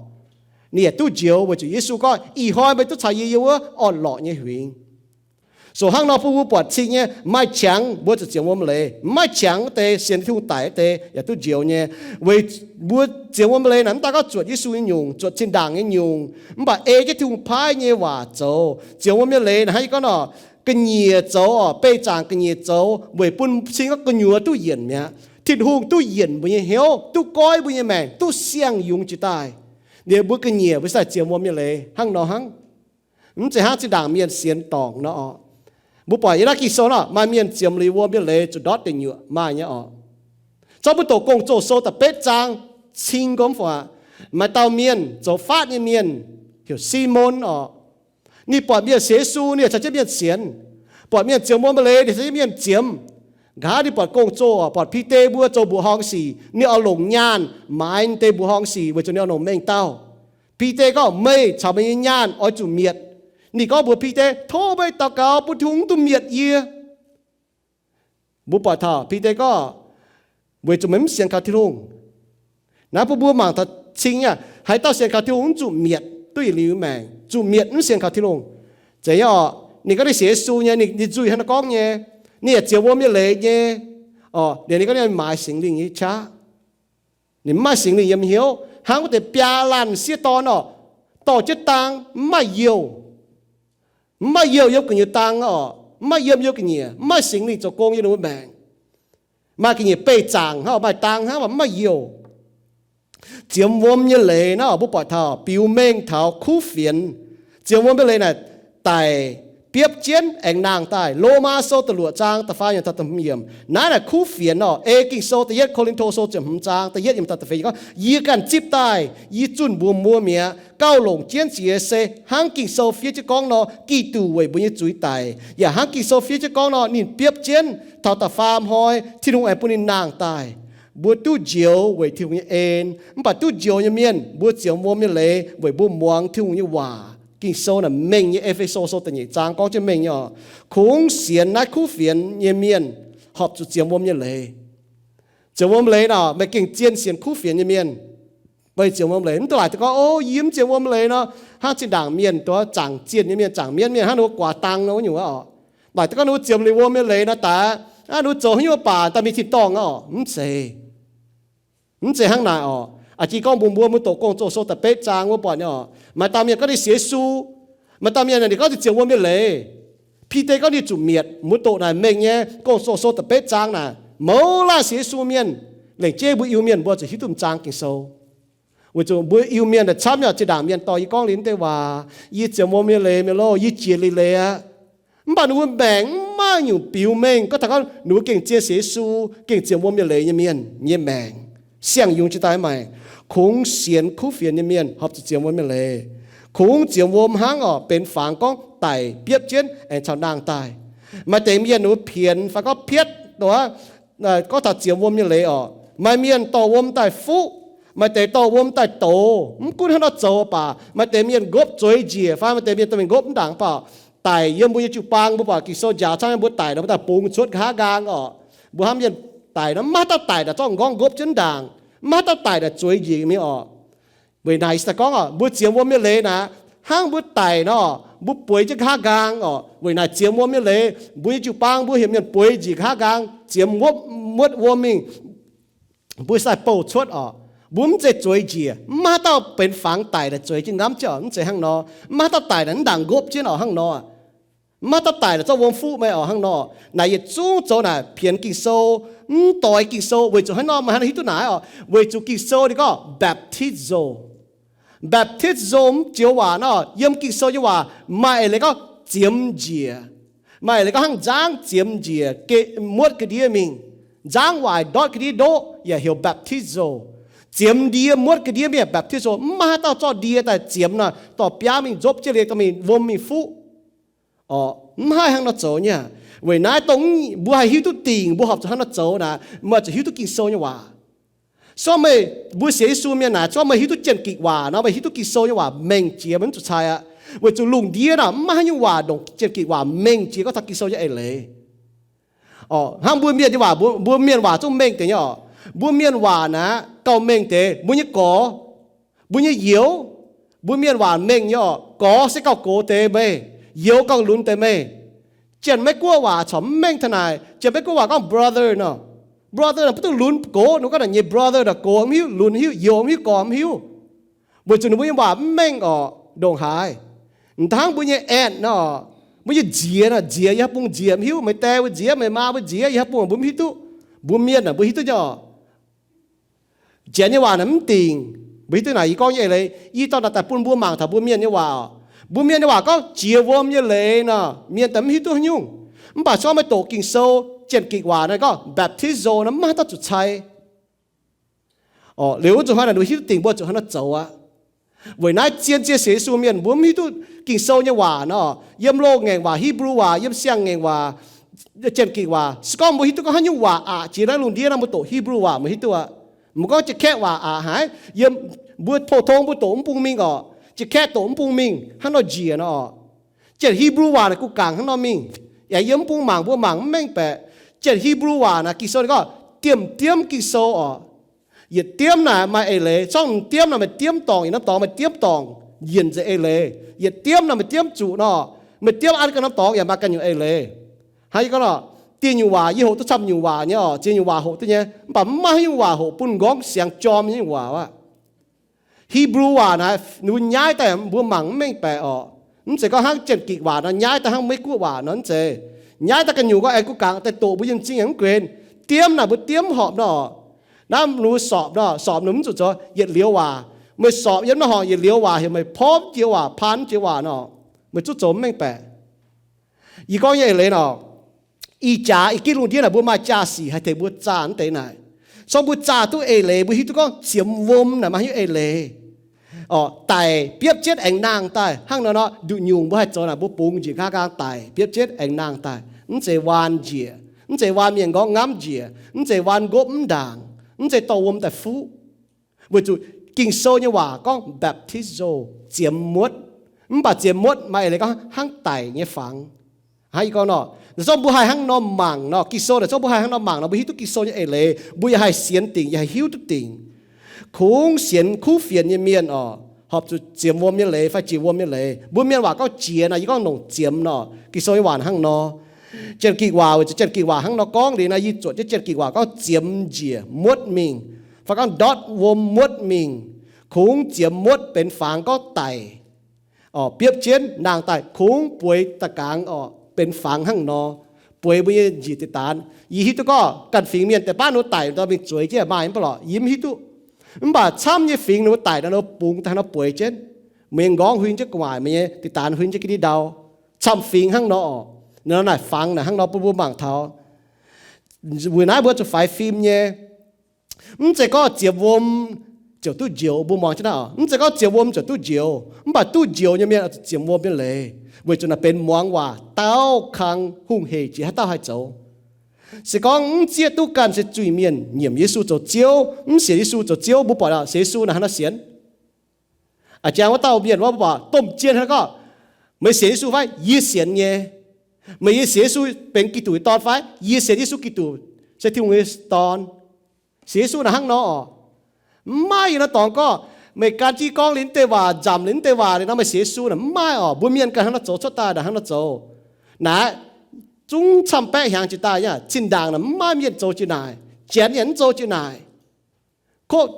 ninh yaac duqv njoux weic zuqc Yesu gorngv, ih hnoi meih duqv caux yie yiem wuov orn-lorqc nyei huingx. So hnangv nor bun mbuo buatc cing nyei, maaih qangx mbuo zuqc zienx wuom leiz. Maaih qangx wuov deix sienx Tin-Hungh daic wuov deix yaac duqv njoux nyei. Weic mbuo zienx wuom leiz naaic mv daaih gorngv zuotc Yesu nyei nyungc, zuotc zinh ndaangc nyei nyungc, mv baac ei jienv Tin-Hungh paaiv nyei waac zoux. Zienx wuom nyei leiz naaic hnangv yie gorngv nor, ga'nyiec zoux orqc, beih zaangc ga'nyiec zoux weic bun cing gorngv gu'nyuoz duqv yienc mi'aqv. Tin-Hungh duqv yienc mbuo nyei hnyouv, duqv goiv mbuo nyei maengc, duqv siang-yungz jiex daaih. Liuz mbuo ga'nyiec mbuo sai zienx wuom nyei leiz hnangv nor hnangv. Mv zeiz hnangv zinh ndaangc mienh sienx dorngc nor orqc. Mbuo buatc yiem naaiv Ging-Sou nor maaih mienh zienx liuz wuom nyei leiz zuqc ndortv deic nyuoqc maaih nyei orqc. Zorqv mbuo doqc Gong-Zoh sou da'betv zaang cing gormv fai aqv, maaih dauh mienh zoux faatv nyei mienh heuc Simon orqc. Ninh buatc mienh sienx Yesu, ninh caux jienv mienh sienx. Buatc mienh zienx wuom nyei leiz, ninh caux jienv mienh zienx. Nqa'haav ninh buatc Gong-Zoh orqc, buatc Bide mbuo zoux mbuoqc horngh sic, ninh oix longc nyaanh maaiz ninh deix mbuoqc horngh sic weic zuqc ninh oix longc mengh dauh. Bide gorngv, meih caux meih nyei nyaanh oix zuqc mietc. Ninh gorngv mbuox Bide, tov meih daux gaux bun Tin-Hungh mv dungx mietc yie. Mbuo buatc taux Bide gorngv, weic zuqc meih mv sienx kaux Tin-Hungh. Naaiv bun mbuo mangc taux cing nyei, haaix dauh sienx kaux Tin-Hungh mv zuqc mietc duqv yietc liuz maengc, zuqc mietc mv sienx kaux Tin-Hungh. Zeiz nyei orqc, ninh gorngv ninh sienx Yesu nyei, ninh nzuih hnangv naaiv gorngv nyei, ninh yaac zienx wuom nyei leiz nyei. Orqc, liuz ninh gorngv ninh maaih Singx Lingh nyei qaqv. Ninh mv maaih Singx Lingh yiem hnyouv, hnangv wuov deix biaa laanh m'sieqv dorn orqc, dorh jienv dang mv maaih youh. Mv maaih youh yiem gu'nyuoz dang orqc, mv maaih yiem youh ga'nyiec, mv maaih Singx Lingh zoux gong yiem ninh mbuo maengc. Maaih ga'nyiec beih zaangc hnangv, maaih dang hnangv, mv maaih youh. Zienx wuom nyei leiz naaiv mbuo buatc taux biux mengh taux kuv fienx. Zienx wuom nyei leiz naaic daic, biopv jienv aengx nangh daaih. Lomaa Sou da'luoqc zaang da'faam yiemc taux da'hmz yiemc. Naaiv naaic kuv fienx orqc. Ei Ging-Sou da'yietv Ko^lin^to Sou ziepc hmz zaang da'yietv yiemc taux da'feix gorngv, yie ganh zipv daaih, yie zunh mbuox mbuo mi'aqv, gauh longc jienv ziec se hnangv Ging-Sou fiev jienv gorngv nor, Giduc weic mbuo nyei zuiz daic, yaac hnangv Ging-Sou fiev jienv gorngv nor, ninh biopv jienv taux da'faam hnoi, Tin-Hungh aengx bun ninh nangh daaih. Mbuo duqv njoux weic Tin-Hungh nyei en, mv baac duqv njoux nyei mienh mbuo zienx wuom nyei leiz weic mbuo muangx Tin-Hungh nyei waac. Ging-Sou naaic mengh nyei. E^fe^so Sou da'nyeic zaang gorngv jienv mengh nyei orqc. Kungx sienx naaiv kuv fienx nyei mienh horpc zuqc zienx wuom nyei leiz. Zienx wuom leiz nor, meih gengh zien sienx kuv fienx nyei mienh. Meih zienx wuom leiz, mv dungx laaic deix gorngv, o, yie mv zienx wuom leiz nor, hnangv zinh ndaangc mienh, dongh zaangc zienh nyei mienh, zaangc mienv mienh, hnangv ninh mbuo guaax dang nor wuov nyungc orqc. Laaic deix gorngv ninh mbuo zienx liuz wuom nyei leiz nor, daaih ninh mbuo zoux haaix nyungc baac daaih mingh tin-dorngh orqc. Mv zeiz. Mv zeiz hnangv naaic orqc. A'jang gorngv mbuox mbuo, mbuo doqc Gong-Zoh sou da'betv zaang wuov buatc nyei orqc, maaih dauh mienh gorngv ninh sienx Yesu, maaih dauh mienh ninh gorngv ninh zienx wuom nyei leiz. Bide gorngv ninh zuqc mietc. Mbuo doqc naaic mengh nyei. Gong-Zoh sou da'betv zaang naaic, mouz laanh sienx Yesu mienh, lengc jeiv mbuo Iu-Mienh mbuo zuqc hiuv duqv m'zaang Ging-Sou. Weic zuqc mbuo Iu-Mienh naaic camv nyei, zinh ndaangc mienh dorh yie gorngv liuz deix waac, yie zienx wuom nyei leiz, mienh lo, yie jiex liuz leiz aqv. Mv baac ninh mbuo maengc mv maaih nyungc biux mengh gorngv taux gorngv ninh mbuo gengh zien sienx Yesu, gengh zienx wuom nyei leiz nyei mienh nyei maengc. Siang-yungz jiex daaih maaih. Kungx sienx kuv fienx nyei mienh horpc zuqc zienx wuom nyei leiz. Kungx zienx wuom hnangv orqc, benx fangx gorngv daic biopv jienv aengx caux nangh daaih. Maaih deix mienh ninh mbuo pienx fai gorngv pietv, gorngv taux zienx wuom nyei leiz orqc, maaih mienh dorh wuom daaih fuqv, maaih deix dorh wuom daaih douz. Mv gunv hnangv nor zoux baac maaih deix mienh nqopv zueiz njiec fai maaih deix mienh dorh mingh nqopv mv ndaangc baac daic yiem mbuo nyei jiu-baang. Mbuo buatc Ging-Sou njaaux camv, mbuo daic nor mbuo daaih bungx cuotv nqa'haav nqaang orqc. Mbuo hnamv mienh daic nor maiv haaix dauh daic naaic zorqv nqorngv nqopv jienv ndaangc, maiv haaix dauh daic naaic zueiz njiec mingh orqc. Weic naaic se daaih gorngv orqc, mbuo zienx wuom nyei leiz naaic, hnangv mbuo daic nor, mbuo bueix jienv nqa'haav nqaang orqc. Weic naaic zienx wuom nyei leiz, mbuo nyei jiu-baang mbuo heuc mienh bueix njiec nqa'haav nqaang, ziemx muotv wuom mingh, mbuo sai bouh cuotv orqc. Mbuo mv zeiz zueiz njiec, maiv haaix dauh benx fangx daic naaic zueiz jienv nqamv jienv orqc. Mv zeiz hnangv nor. Maiv haaix dauh daic naaic mv ndaangc nqopv jienv orqc hnangv nor. Maiv haaix dauh daic naaic zorqv wuom fuqv meih orqc hnangv nor. Naaic yietc zungv zoux naaic pienx Ging-Sou, mv doix Ging-Sou. Weic zuqc haaix nor meih hnangv hiuv duqv naaic orqc? Weic zuqc Ging-Sou ninh gorngv baptizo. Baptizo mv joux waac nor, yiem Ging-Sou nyei waac maaih eix leiz gorngv ziemx njiec. Maaih eix leiz gorngv hnangv nzangv ziemx njiec, muotv ga'ndiev mingh. Nzangv waaic ndortv ga'ndiev ndoqv yaac heuc baptizo. Ziemx ndie muotv ga'ndiev mingh baptizo. Mv maaih haaix dauh zorqv ndie daaih ziemx nor, dorh biaav mingh nzopv jienv liuz dorh mingh wuom mingh fuqv. Orqc, mv haih hnangv nor zoux nyei. Weic naaiv dongh mbuo haih hiuv duqv dingc mbuo horpc zuqc hnangv nor zoux naaic, meih zuqc hiuv duqv Ging-Sou nyei waac. Zorqv meih, mbuo sienx Yesu mienh naaic, zorqv meih hiuv duqv jienh gikc waac nor, meih hiuv duqv Ging-Sou nyei waac mengh jiex, mv zuqc cai aqv. Weic zuqc lungh ndiev naaic mv maaih haaix nyungc waac ndongc jienh gikc waac mengh jiex gorngv taux Ging-Sou nyei eix leiz. Orqc, hnangv mbuo mienh nyei waac, mbuo, mbuo mienh waac zungv mengh deix nyei orqc. Mbuo mienh waac naaic gauh mengh deix mbuo nyei gorx, mbuo nyei youz. Mbuo mienh waac mengh nyei orqc, gorx se gauh gox deix meih, youz gauh lunx deix meih. Janx-Meiv-Guoqv waac corc mv mengh taux naaic. Janx-Meiv-Guoqv waac gorngv brother nor. Brother nor mv duqv lunx gox, ninh gorngv naaic nyei brother nor, gox mv hiuv, lunx hiuv, youz mv hiuv, gorx mv hiuv. Weic zuqc ninh mbuo nyei waac mv mengh orqc, ndongc haaix. Mv dangv mbuo nyei aunt nor, mbuo nyei nziex nor, nziex yie haaix bung nziex mv hiuv, meih die mbuo nziex, meih maa mbuo nziex, yie haaix bung mbuo mv hiuv duqv. Mbuo mienh naaic mbuo hiuv duqv nyei orqc. Janx nyei waac naaic mv dingc. Mbuo hiuv duqv naaic yie gorngv nyei eix leiz, yie dorh naaic daaih bun mbuo mangc taux mbuo mienh nyei waac orqc. Mbuo mienh nyei waac gorngv jiex wuom nyei leiz nor, mienh daaih mv hiuv duqv haaix nyungc. Mv baac se gorngv meih doqc Ging-Sou, Janx-Gikc waac naaic gorngv baptizo nor, mv maaih haaix dauh zuqc cai. Orqc, liuz wuov nzunc hnoi naaic ninh mbuo hiuv duqv dingc mbuo zuqc haaix nor zoux aqv. Weic naaiv zien ziec Sienx Yesu mienh mbuo mv hiuv duqv Ging-Sou nyei waac nor, yiem loz-ngaengc waac, Hipv^lu waac, yiem siang-ngaengc waac, Janx-Gikc waac. Se gorngv mbuo hiuv duqv gorngv haaix nyungc waac aqc jiex naaiv lungh ndiev nor, mbuo doqc Hipv^lu waac mbuo hiuv duqv aqv. Mbuo gorngv Janx-Kaeqv waac aqc haic, yiem mbuo pou-tong mbuo doqc mv bung mingh orqc. Janx-Kaeqv doqc mv bung mingh hnangv nor njiec nor orqc. Janx-Hipv^lu waac naaic kuh gangc hnangv nor mingh. Aengx yiem mv bung mangc mbuo mangc mv mengh baeqc. Janx-Hipv^lu waac naaic Ging-Sou ninh gorngv diemv diemv Ging-Sou orqc. Yietc diemv naaic maaih eix leiz. Zorngv m'diemv naaic meih diemv dorngc, yietc norm dorngx meih diemv dorngx, yienc nzengc eix leiz. Yietc diemv naaic meih diemv zuqc nor, meih diemv an ganh norm dorngx yaac maaih ganh nyungc eix leiz. Hnangv yie gorngv nor, dieh nyungc waac yie hoqc duqv camv nyungc waac nyei orqc, ziex nyungc waac hoqc duqv nyei, mv baac mv maaih haaix nyungc waac hoqc bun m'nqorngv siangx jorm nyei nyungc waac aqv. Hipv^lu waac naaic ninh mbuo nyaiv daaih mbuo mangc mv mengh baeqc orqc. Mv zeiz gorngv hnangv Janx-Gikc waac nor nyaiv daaih hnangv Meiv-Guoqv waac nor mv zeiz. Nyaiv daaih ganh nyungc gorngv aengx gu gangc daaih doqc mbuo yiem m'zing yaac mv guen. Diemv naaic mbuo diemv horpc nor, naaiv ninh mbuo sorpc nor, sorpc ninh mv zuqc zoux yietc liuz waac. Meih sorpc yiem naaiv horngc yietc liuz waac heuc meih porv jiex waac, paan jiex waac nor, meih zuqc zoux mv mengh baeqc. Yie gorngv nyei eix leiz nor, ih jaax ih ginv lungh ndiev naaic mbuo maaih jaa-sic haih tengx mbuo zaah naaiv deix naaic. Sorng mbuo zaah duqv eix leiz, mbuo hiuv duqv gorngv ziemx wuom naaic maaih haaix nyungc eix leiz. Orqc, daic biopv jienv aengx nangh daaih hnangv nor nor, nduqc nyungc mbuo haih zoux naaic mbuo bungx njiec nqaang nqaang daic biopv jienv aengx nangh daaih. Mv zeiz waan njiec, mv zeiz waan mienh m'nqorngv ngamv njiec, mv zeiz waan nqopv mv ndaangc, mv zeiz dorh wuom daaih fuqv. Weic zuqc Ging-Sou nyei waac gorngv baptizo, ziemx muotv. Mv baac ziemx muotv maaih eix leiz gorngv hnangv daic nyei fangx. Hnangv yie gorngv nor, naaic zorngv mbuo haih hnangv nor mangc nor, Ging-Sou naaic zorngv mbuo haih hnangv nor mangc nor, mbuo hiuv duqv Ging-Sou nyei eix leiz, mbuo yaac haih sienx dingc, yaac haih hiuv duqv dingc. Kungx sienx kuv fienx nyei mienh orqc, horpc zuqc ziemx wuom nyei leiz fai jiex wuom nyei leiz. Mbuo mienh waac gorngv jiex nor, yie gorngv longc ziemx nor. Ging-Sou nyei waac hnangv nor. Janx-Gikc waac, weic zuqc Janx-Gikc waac hnangv nor gorngv liuz nor, yie zuotc jienv Janx-Gikc waac gorngv ziemx njiec muotv mingh, fai gorngv ndortv wuom muotv mingh. Kungx ziemx muotv benx fangx gorngv daic. Orqc, biopv jienv nangh daaih kungx bueix da'gaangx orqc, benx fangx hnangv nor, bueix mbuo nyei njiec diqc daanx. Yie hiuv duqv gorngv ganh fingx mienh deix baav ninh mbuo daic daaih mingh zueiz jienv maaih mv baac lorqc, yie mv hiuv duqv. Mv baac camv nyei fingx ninh mbuo daic nor, ninh mbuo bungx daaih nor bueix jienv, meih nyei m'nqorngv huin jienv gu'nguaaic, meih nyei diqc daanx huin jienv ga'ndiev ndau, camv fingx hnangv nor orqc. Nor naaic fangx naaic hnangv nor bun mbuo mangc taux. Weic naaiv mbuo zuqc faix fim nyei. Mv zeiz gorngv ziemx wuom ziouc duqv njoux, mbuo muangx jienv naaiv oc. Mv zeiz gorngv ziemx wuom ziouc duqv njoux, mv baac duqv njoux nyei mienh oix zuqc ziemx wuom nyei leiz, weic zuqc naaiv benx muangx waac dauh kang hungh heic jiex haaix dauh haih zoux. Se gorngv mv zieqv duqv ganh se zuiz-mienh nyiemc Yesu zoux Ziouv, mv sienx Yesu zoux Ziouv, mbuo buatc sienx Yesu naaic hnangv nor sienx. A'jang wuov dauh mienh wuov mbuo buatc domh jien hnangv gorngv, meih sienx Yesu fai? Yie sienx nyei. Meih yie sienx Yesu benx Giduc nyei Dorn fai? Yie sienx Yesu Giduc se Tin-Hungh nyei Dorn. Sienx Yesu naaic hnangv nor oc. Mv maaih yiem naaiv dorngx gorngv, meih gan jiv gorngv liuz deix waac, nzamc liuz deix waac liuz nor meih sienx Yesu naaic mv maaih oc. Mbuo mienh ganh hnangv nor zoux, cuotv daaih naaic hnangv nor zoux. Naaiv zungv camv-baeqv hiaangx jiex daaih nyei. Zinh ndaangc naaic mv maaih mienh zoux jiex naaic. Janx yaac mv zoux jiex naaic. Koqv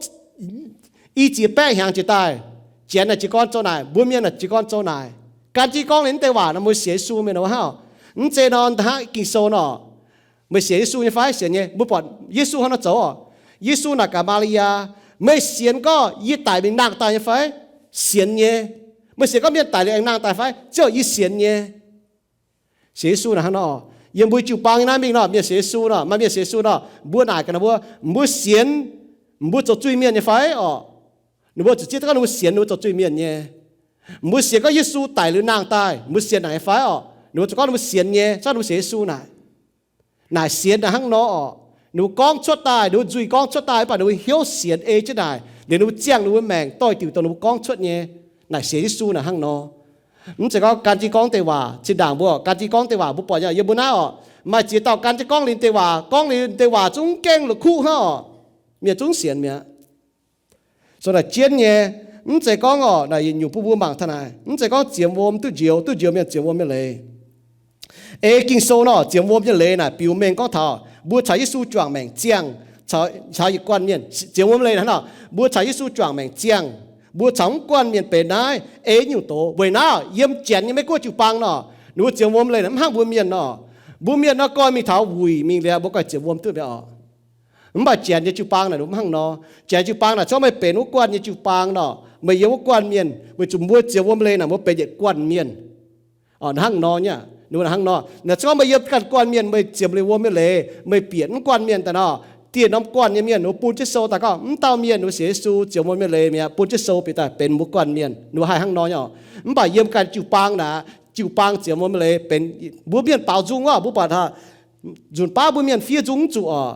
i ziex baeqv hiaangx jiex daaih, Janx naaic jiez gorn zoux naaic, mbuo mienh naaic jiez gorn zoux naaic. Gan jiv gorngv liuz deix waac nor mbuo sienx Yesu mienh nor hnangv. Mv zeiz nor hnangv Ging-Sou nor, meih sienx Yesu nyei fai? Sienx nyei. Mbuo buatc Yesu hnangv nor zoux oc. Yesu naaic gaax Maa^li^yaa, meih sienx gorngv yie daic mingh nangh daaih nyei fai? Sienx nyei. Meih sienx gorngv mienh daic liuz aengx nangh daaih fai? Ziouv, yie sienx nyei. Sienx Yesu naaic hnangv nor. Yiem mbuo jiu-baang nyei naaiv mingh nor, mienh sienx Yesu nor, maaih mienh sienx Yesu nor, mbuo naaic gaax ninh mbuo, mbuo sienx mbuo zoux zuiz-mienh nyei fai orqc? Ninh mbuo zuqc zieqv gorngv ninh mbuo sienx ninh mbuo zoux zuiz-mienh nyei. Mbuo sienx gorngv Yesu daic liuz nangh daaih, mbuo sienx naaic nyei fai orqc? Ninh mbuo zuqc gorngv ninh mbuo sienx nyei, se gorngv ninh mbuo sienx Yesu naaic. Naaic sienx naaic hnangv nor orqc. Ninh mbuo gorngv cuotv daaih, ninh mbuo nzuih gorngv cuotv daaih, mv baac ninh mbuo hnyouv sienx ei jienv naaic, liuz ninh mbuo ziangh ninh mbuo maengc doix-diuc dongh ninh mbuo gorngv cuotv nyei. Naaic sienx Yesu naaic hnangv nor. Mv zeiz gorngv gan jiv gorngv deix waac. Zinh ndaangc mbuo gan jiv gorngv deix waac mbuo buatc nyei, yiem mbuo naaiv orqc, maaih ziex dauh gan jiv gorngv liuz deix waac, gorngv liuz deix waac zungv gaengh la'kuqv hnangv orqc. Mienh zungv sienx mi'aqv. So naaic jienv nyei, mv zeiz gorngv orqc, naaic yietc nyungc bun mbuo mangc taux naaic, mv zeiz gorngv ziemx wuom duqv njoux, duqv njoux mienh ziemx wuom nyei leiz. Ei Ging-Sou nor, ziemx wuom nyei leiz naaic biux mengh gorngv taux mbuo caux Yesu juangc maengc ziangh caux yietc guanh mienh. Ziemx wuom nyei leiz hnangv nor, mbuo caux Yesu juangc maengc ziangh, mbuo caux mv guanh mienh benx naaiv ei nyungc doz. Weic naaiv yiem janx nyei Meiv-Guoqv jiu-baang nor, ninh mbuo ziemx wuom nyei leiz mv hnangv mbuo mienh nor. Mbuo mienh nor goiv mingh taux wuic mingh liuz mbuo goiv ziemx wuom duqv mi'aqv oc. Mv baac janx nyei jiu-baang naaic ninh mbuo mv hnangv nor. Janx jiu-baang naaic gorngv meih benx wuov guanh nyei jiu-baang nor, meih yiem wuov guanh mienh, weic zuqc mbuo ziemx wuom nyei leiz naaic mbuo benx yietc guanh mienh. Hnangv nor nyei, ninh mbuo hnangv nor. Naaic gorngv meih yiem ganh guanh mienh meih ziemx liuz wuom nyei leiz, meih bieqc mv guanh mienh daaih nor, dieh norm guanh nyei mienh ninh mbuo bun jienv sou daaih gorngv mv dauh mienh ninh mbuo sienx Yesu ziemx wuom nyei leiz mi'aqv, bun jienv sou bieqc daaih benx mbuo guanh mienh. Ninh mbuo haih hnangv nor nyei oc. Mv baac yiem ganh jiu-baang naaic, jiu-baang ziemx wuom nyei leiz benx mbuo mienh baaux nzung oc. Mbuo buatc nzunc baav mbuo mienh fiev nzung mv zuqc oc.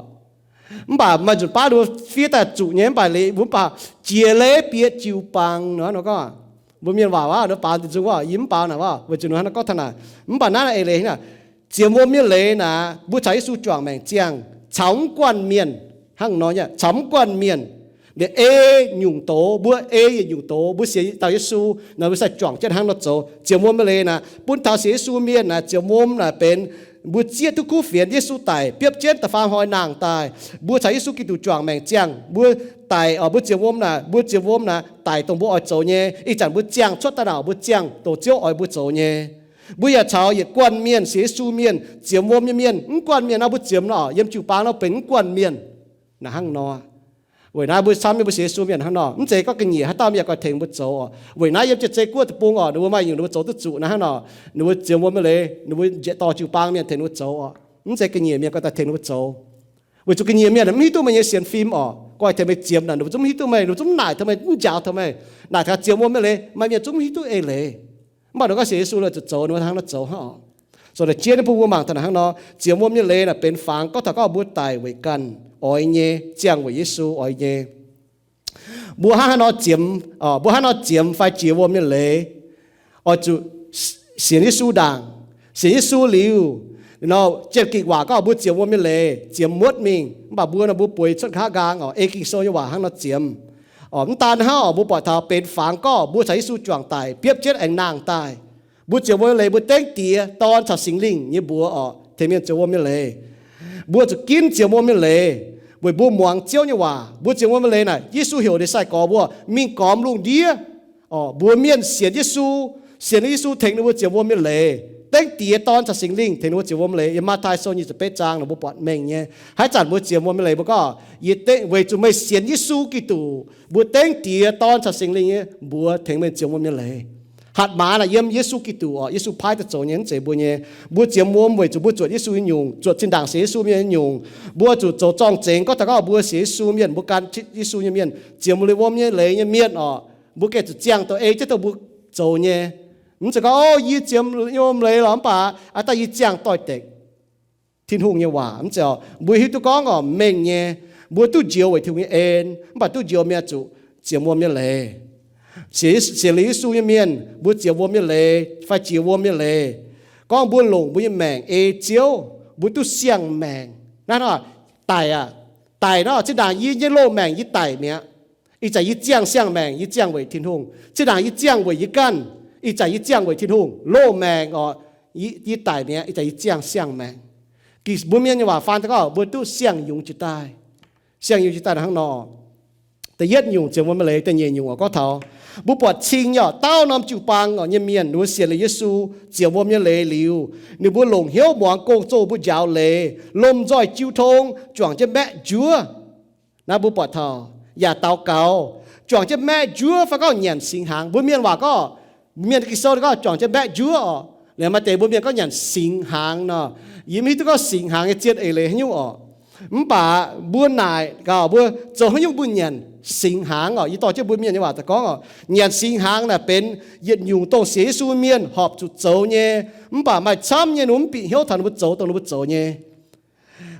Mv baac maaih nzunc baav ninh mbuo fiev daaih zuqc nyei, mv baac leiz mbuo mv baac jiex leiz bieqc jiu-baang nor, nor gorngv, mbuo mienh waac waac nor baaux nzung waac, yie mv baaux naaic waac, weic zuqc ninh hnangv nor gorngv taux naaic. Mv baac naaiv eix leiz naaic, ziemx wuom nyei leiz naaic, mbuo caux Yesu juangc maengc ziangh caux mv guanh mienh, hnangv nor nyei, caux mv guanh mienh, ninh ei nyungc doz, mbuo ei yietc nyungc doz, mbuo sienx dauh Yesu naaic, mbuo sai juangc jienv hnangv nor zoux. Ziemx wuom nyei leiz naaic, bun taux sienx Yesu mienh naaic, ziemx wuom naaic benx mbuo zieqv duqv kuv fienx, Yesu daic, biopv jienv da'faam hnoi nangh daaih, mbuo caux Yesu Giduc juangc maengc ziangh, mbuo daic oc, mbuo ziemx wuom naaic, mbuo ziemx wuom naaic daic dongh mbuo oix zoux nyei. Ih zanc mbuo ziangh cuotv daaih naaic, mbuo ziangh dongh Ziouv oix mbuo zoux nyei. Mbuo yaac caux yietc guanh mienh, sienx Yesu mienh, ziemx wuom nyei mienh, mv guanh mienh nor mbuo ziemx nor, yiem jiu-baang nor benx mv guanh mienh. Naaic hnangv nor. Weic naaiv mbuo camv nyei mbuo sienx Yesu mienh hnangv nor, mv zeiz gorngv ga'nyiec haaix dauh mienh oix tengx mbuo zoux oc. Weic naaiv yiem Jiex Zei Guoqv deic-bung oc, ninh mbuo maaih nyungc ninh mbuo zoux duqv zuqc naaiv hnangv nor. Ninh mbuo ziemx wuom nyei leiz, ninh mbuo njiec dorh jiu-baang mienh tengx ninh mbuo zoux oc. Mv zeiz ga'nyiec mienh oix daaih tengx ninh mbuo zoux. Weic zuqc ga'nyiec mienh mv hiuv duqv meih nyei sienx fim oc. Gorngv tengx meih ziemx naaic, ninh mbuo zungv mv hiuv duqv meih, ninh mbuo zungv mv naaic taux meih, mv njaaux taux meih. Naaic taux ziemx wuom nyei leiz, maaih mienh zungv mv hiuv duqv eix leiz. Mv baac ninh gorngv sienx Yesu oix zuqc zoux, ninh mbuo hnangv nor zoux hnangv oc. Zoux daaih jiex naaiv bun mbuo mangc taux naaic hnangv nor, ziemx wuom nyei leiz naaic benx fangx gorngv taux gorngv mbuo daic weic ganh oix nyei, ziangh weic Yesu oix nyei. Mbuo hnangv haaix nor ziemx, mbuo hnangv nor ziemx fai jiex wuom nyei leiz, oix zuqc sienx Yesu ndaangc. Sienx Yesu liuz nor, Janx-Ging waac gorngv mbuo ziemx wuom nyei leiz ziemx muotv mingh. Mv baac mbuo nor mbuo bueix cuotv nqa'haav nqaang oc, ei Ging-Sou nyei waac hnangv nor ziemx. Mv daan hnangv oc, mbuo buatc taux benx fangx gorngv mbuo caux Yesu juangc daic, biopv jienv aengx nangh daaih. Mbuo ziemx wuom nyei leiz mbuo dengv Diex, Dorn caux Singx Lingh nyei mbuox oc, tengx mienh ziemx wuom nyei leiz. Mbuo zuqc ginv ziemx wuom nyei leiz weic mbuo muangx Ziouv nyei waac. Mbuo ziemx wuom nyei leiz naaic, Yesu heuc ninh sai-gorx mbuo mingh gormx lungh ndiev oc. Mbuo mienh sienx Yesu, sienx Yesu tengx ninh mbuo ziemx wuom nyei leiz, dengv Diex, Dorn caux Singx Lingh tengx ninh mbuo ziemx wuom nyei leiz. Yiem Matv^taai Sou nyic ziepc betv zaang nor mbuo buatc mengh nyei. Haaix zanc mbuo ziemx wuom nyei leiz mbuo gorngv, Yie dengv, weic zuqc meih sienx Yesu Giduc, mbuo dengv Diex, Dorn caux Singx Lingh nyei mbuox tengx meih ziemx wuom nyei leiz. Hatc maaz naaic yiem Yesu Giduc oc, Yesu paaiv daaih zoux nyei, mv zeiz mbuo nyei. Mbuo ziemx wuom weic zuqc mbuo zuotc Yesu nyei nyungc, zuotc zinh ndaangc sienx Yesu mienh nyei nyungc. Mbuo zuqc zoux zorng-zengx gorngv taux gorngv mbuo sienx Yesu mienh, mbuo gan Yesu nyei mienh, ziemx wuom nyei leiz nyei mienh oc. Mbuo gengh zuqc ziangh dongh ei jienv dongh mbuo zoux nyei. Mv zeiz gorngv, O, yie ziemx wuom leiz lorqc, mv baac aav dangh yie ziangh doix-dekc Tin-Hungh nyei waac. Mv zeiz oc. Mbuo hiuv duqv gorngv oc, mengh nyei, mbuo duqv njoux weic Tin-Hungh nyei en, mv baac duqv njoux mienh zuqc ziemx wuom nyei leiz. Sienx, sienx liuz Yesu nyei mienh, mbuo ziemx wuom nyei leiz fai jiex wuom nyei leiz, gorngv mbuo longc mbuo nyei maengc ei Ziouv, mbuo duqv siang-maengc. Naaiv nor, daic aqv. Daic nor, zinh ndaangc yie nyei loz-maengc yie daic mi'aqv. Ih zanc yie ziangh siang-maengc, yie ziangh weic Tin-Hungh. Zinh ndaangc yie ziangh weic yie ganh, ih zanc yie ziangh weic Tin-Hungh. Loz-maengc oc, yie, yie daic mi'aqv, ih zanc yie ziangh siang-maengc. Mbuo mienh nyei waac faan daaih gorngv mbuo duqv siang-yungz jiez daaih. Siang-yungz jiez daaih hnangv nor. Da'yietv nyungc ziemx wuom nyei leiz. Da'nyeic nyungc oc, gorngv taux mbuo buatc cing nyei oc, dauh norm jiu-baang oc nyei mienh, ninh mbuo sienx liuz Yesu, ziemx wuom nyei leiz liuz, ninh mbuo longc hnyouv muangx gong-zoh mbuo njaaux leiz, lomh nzoih jiu tong, juangc jienv maeqv njuov. Naaiv mbuo buatc taux yaac daux gaux, juangc jienv maeqv njuov fai gorngv nyanc singx hnaangx. Mbuo mienh waac gorngv, mienh Ging-Sou gorngv juangc jienv maeqv njuov oc. Liuz maaih deix mbuo mienh gorngv nyanc singx hnaangx nor. Yie mv hiuv duqv gorngv singx hnaangx nyei zien eix leiz haaix nyungc oc. Mv baac mbuo naaic gaax, mbuo zoux haaix nyungc mbuo nyanc singx hnaangx oc. Yie dorh jienv mbuo mienh nyei waac daaih gorngv oc, nyanc singx hnaangx naaic benx yietc nyungc dongh sienx Yesu mienh horpc zuqc zoux nyei. Mv baac maaih camv nyei ninh mbuo mv bieqc hnyouv taux ninh mbuo zoux dongh ninh mbuo zoux nyei.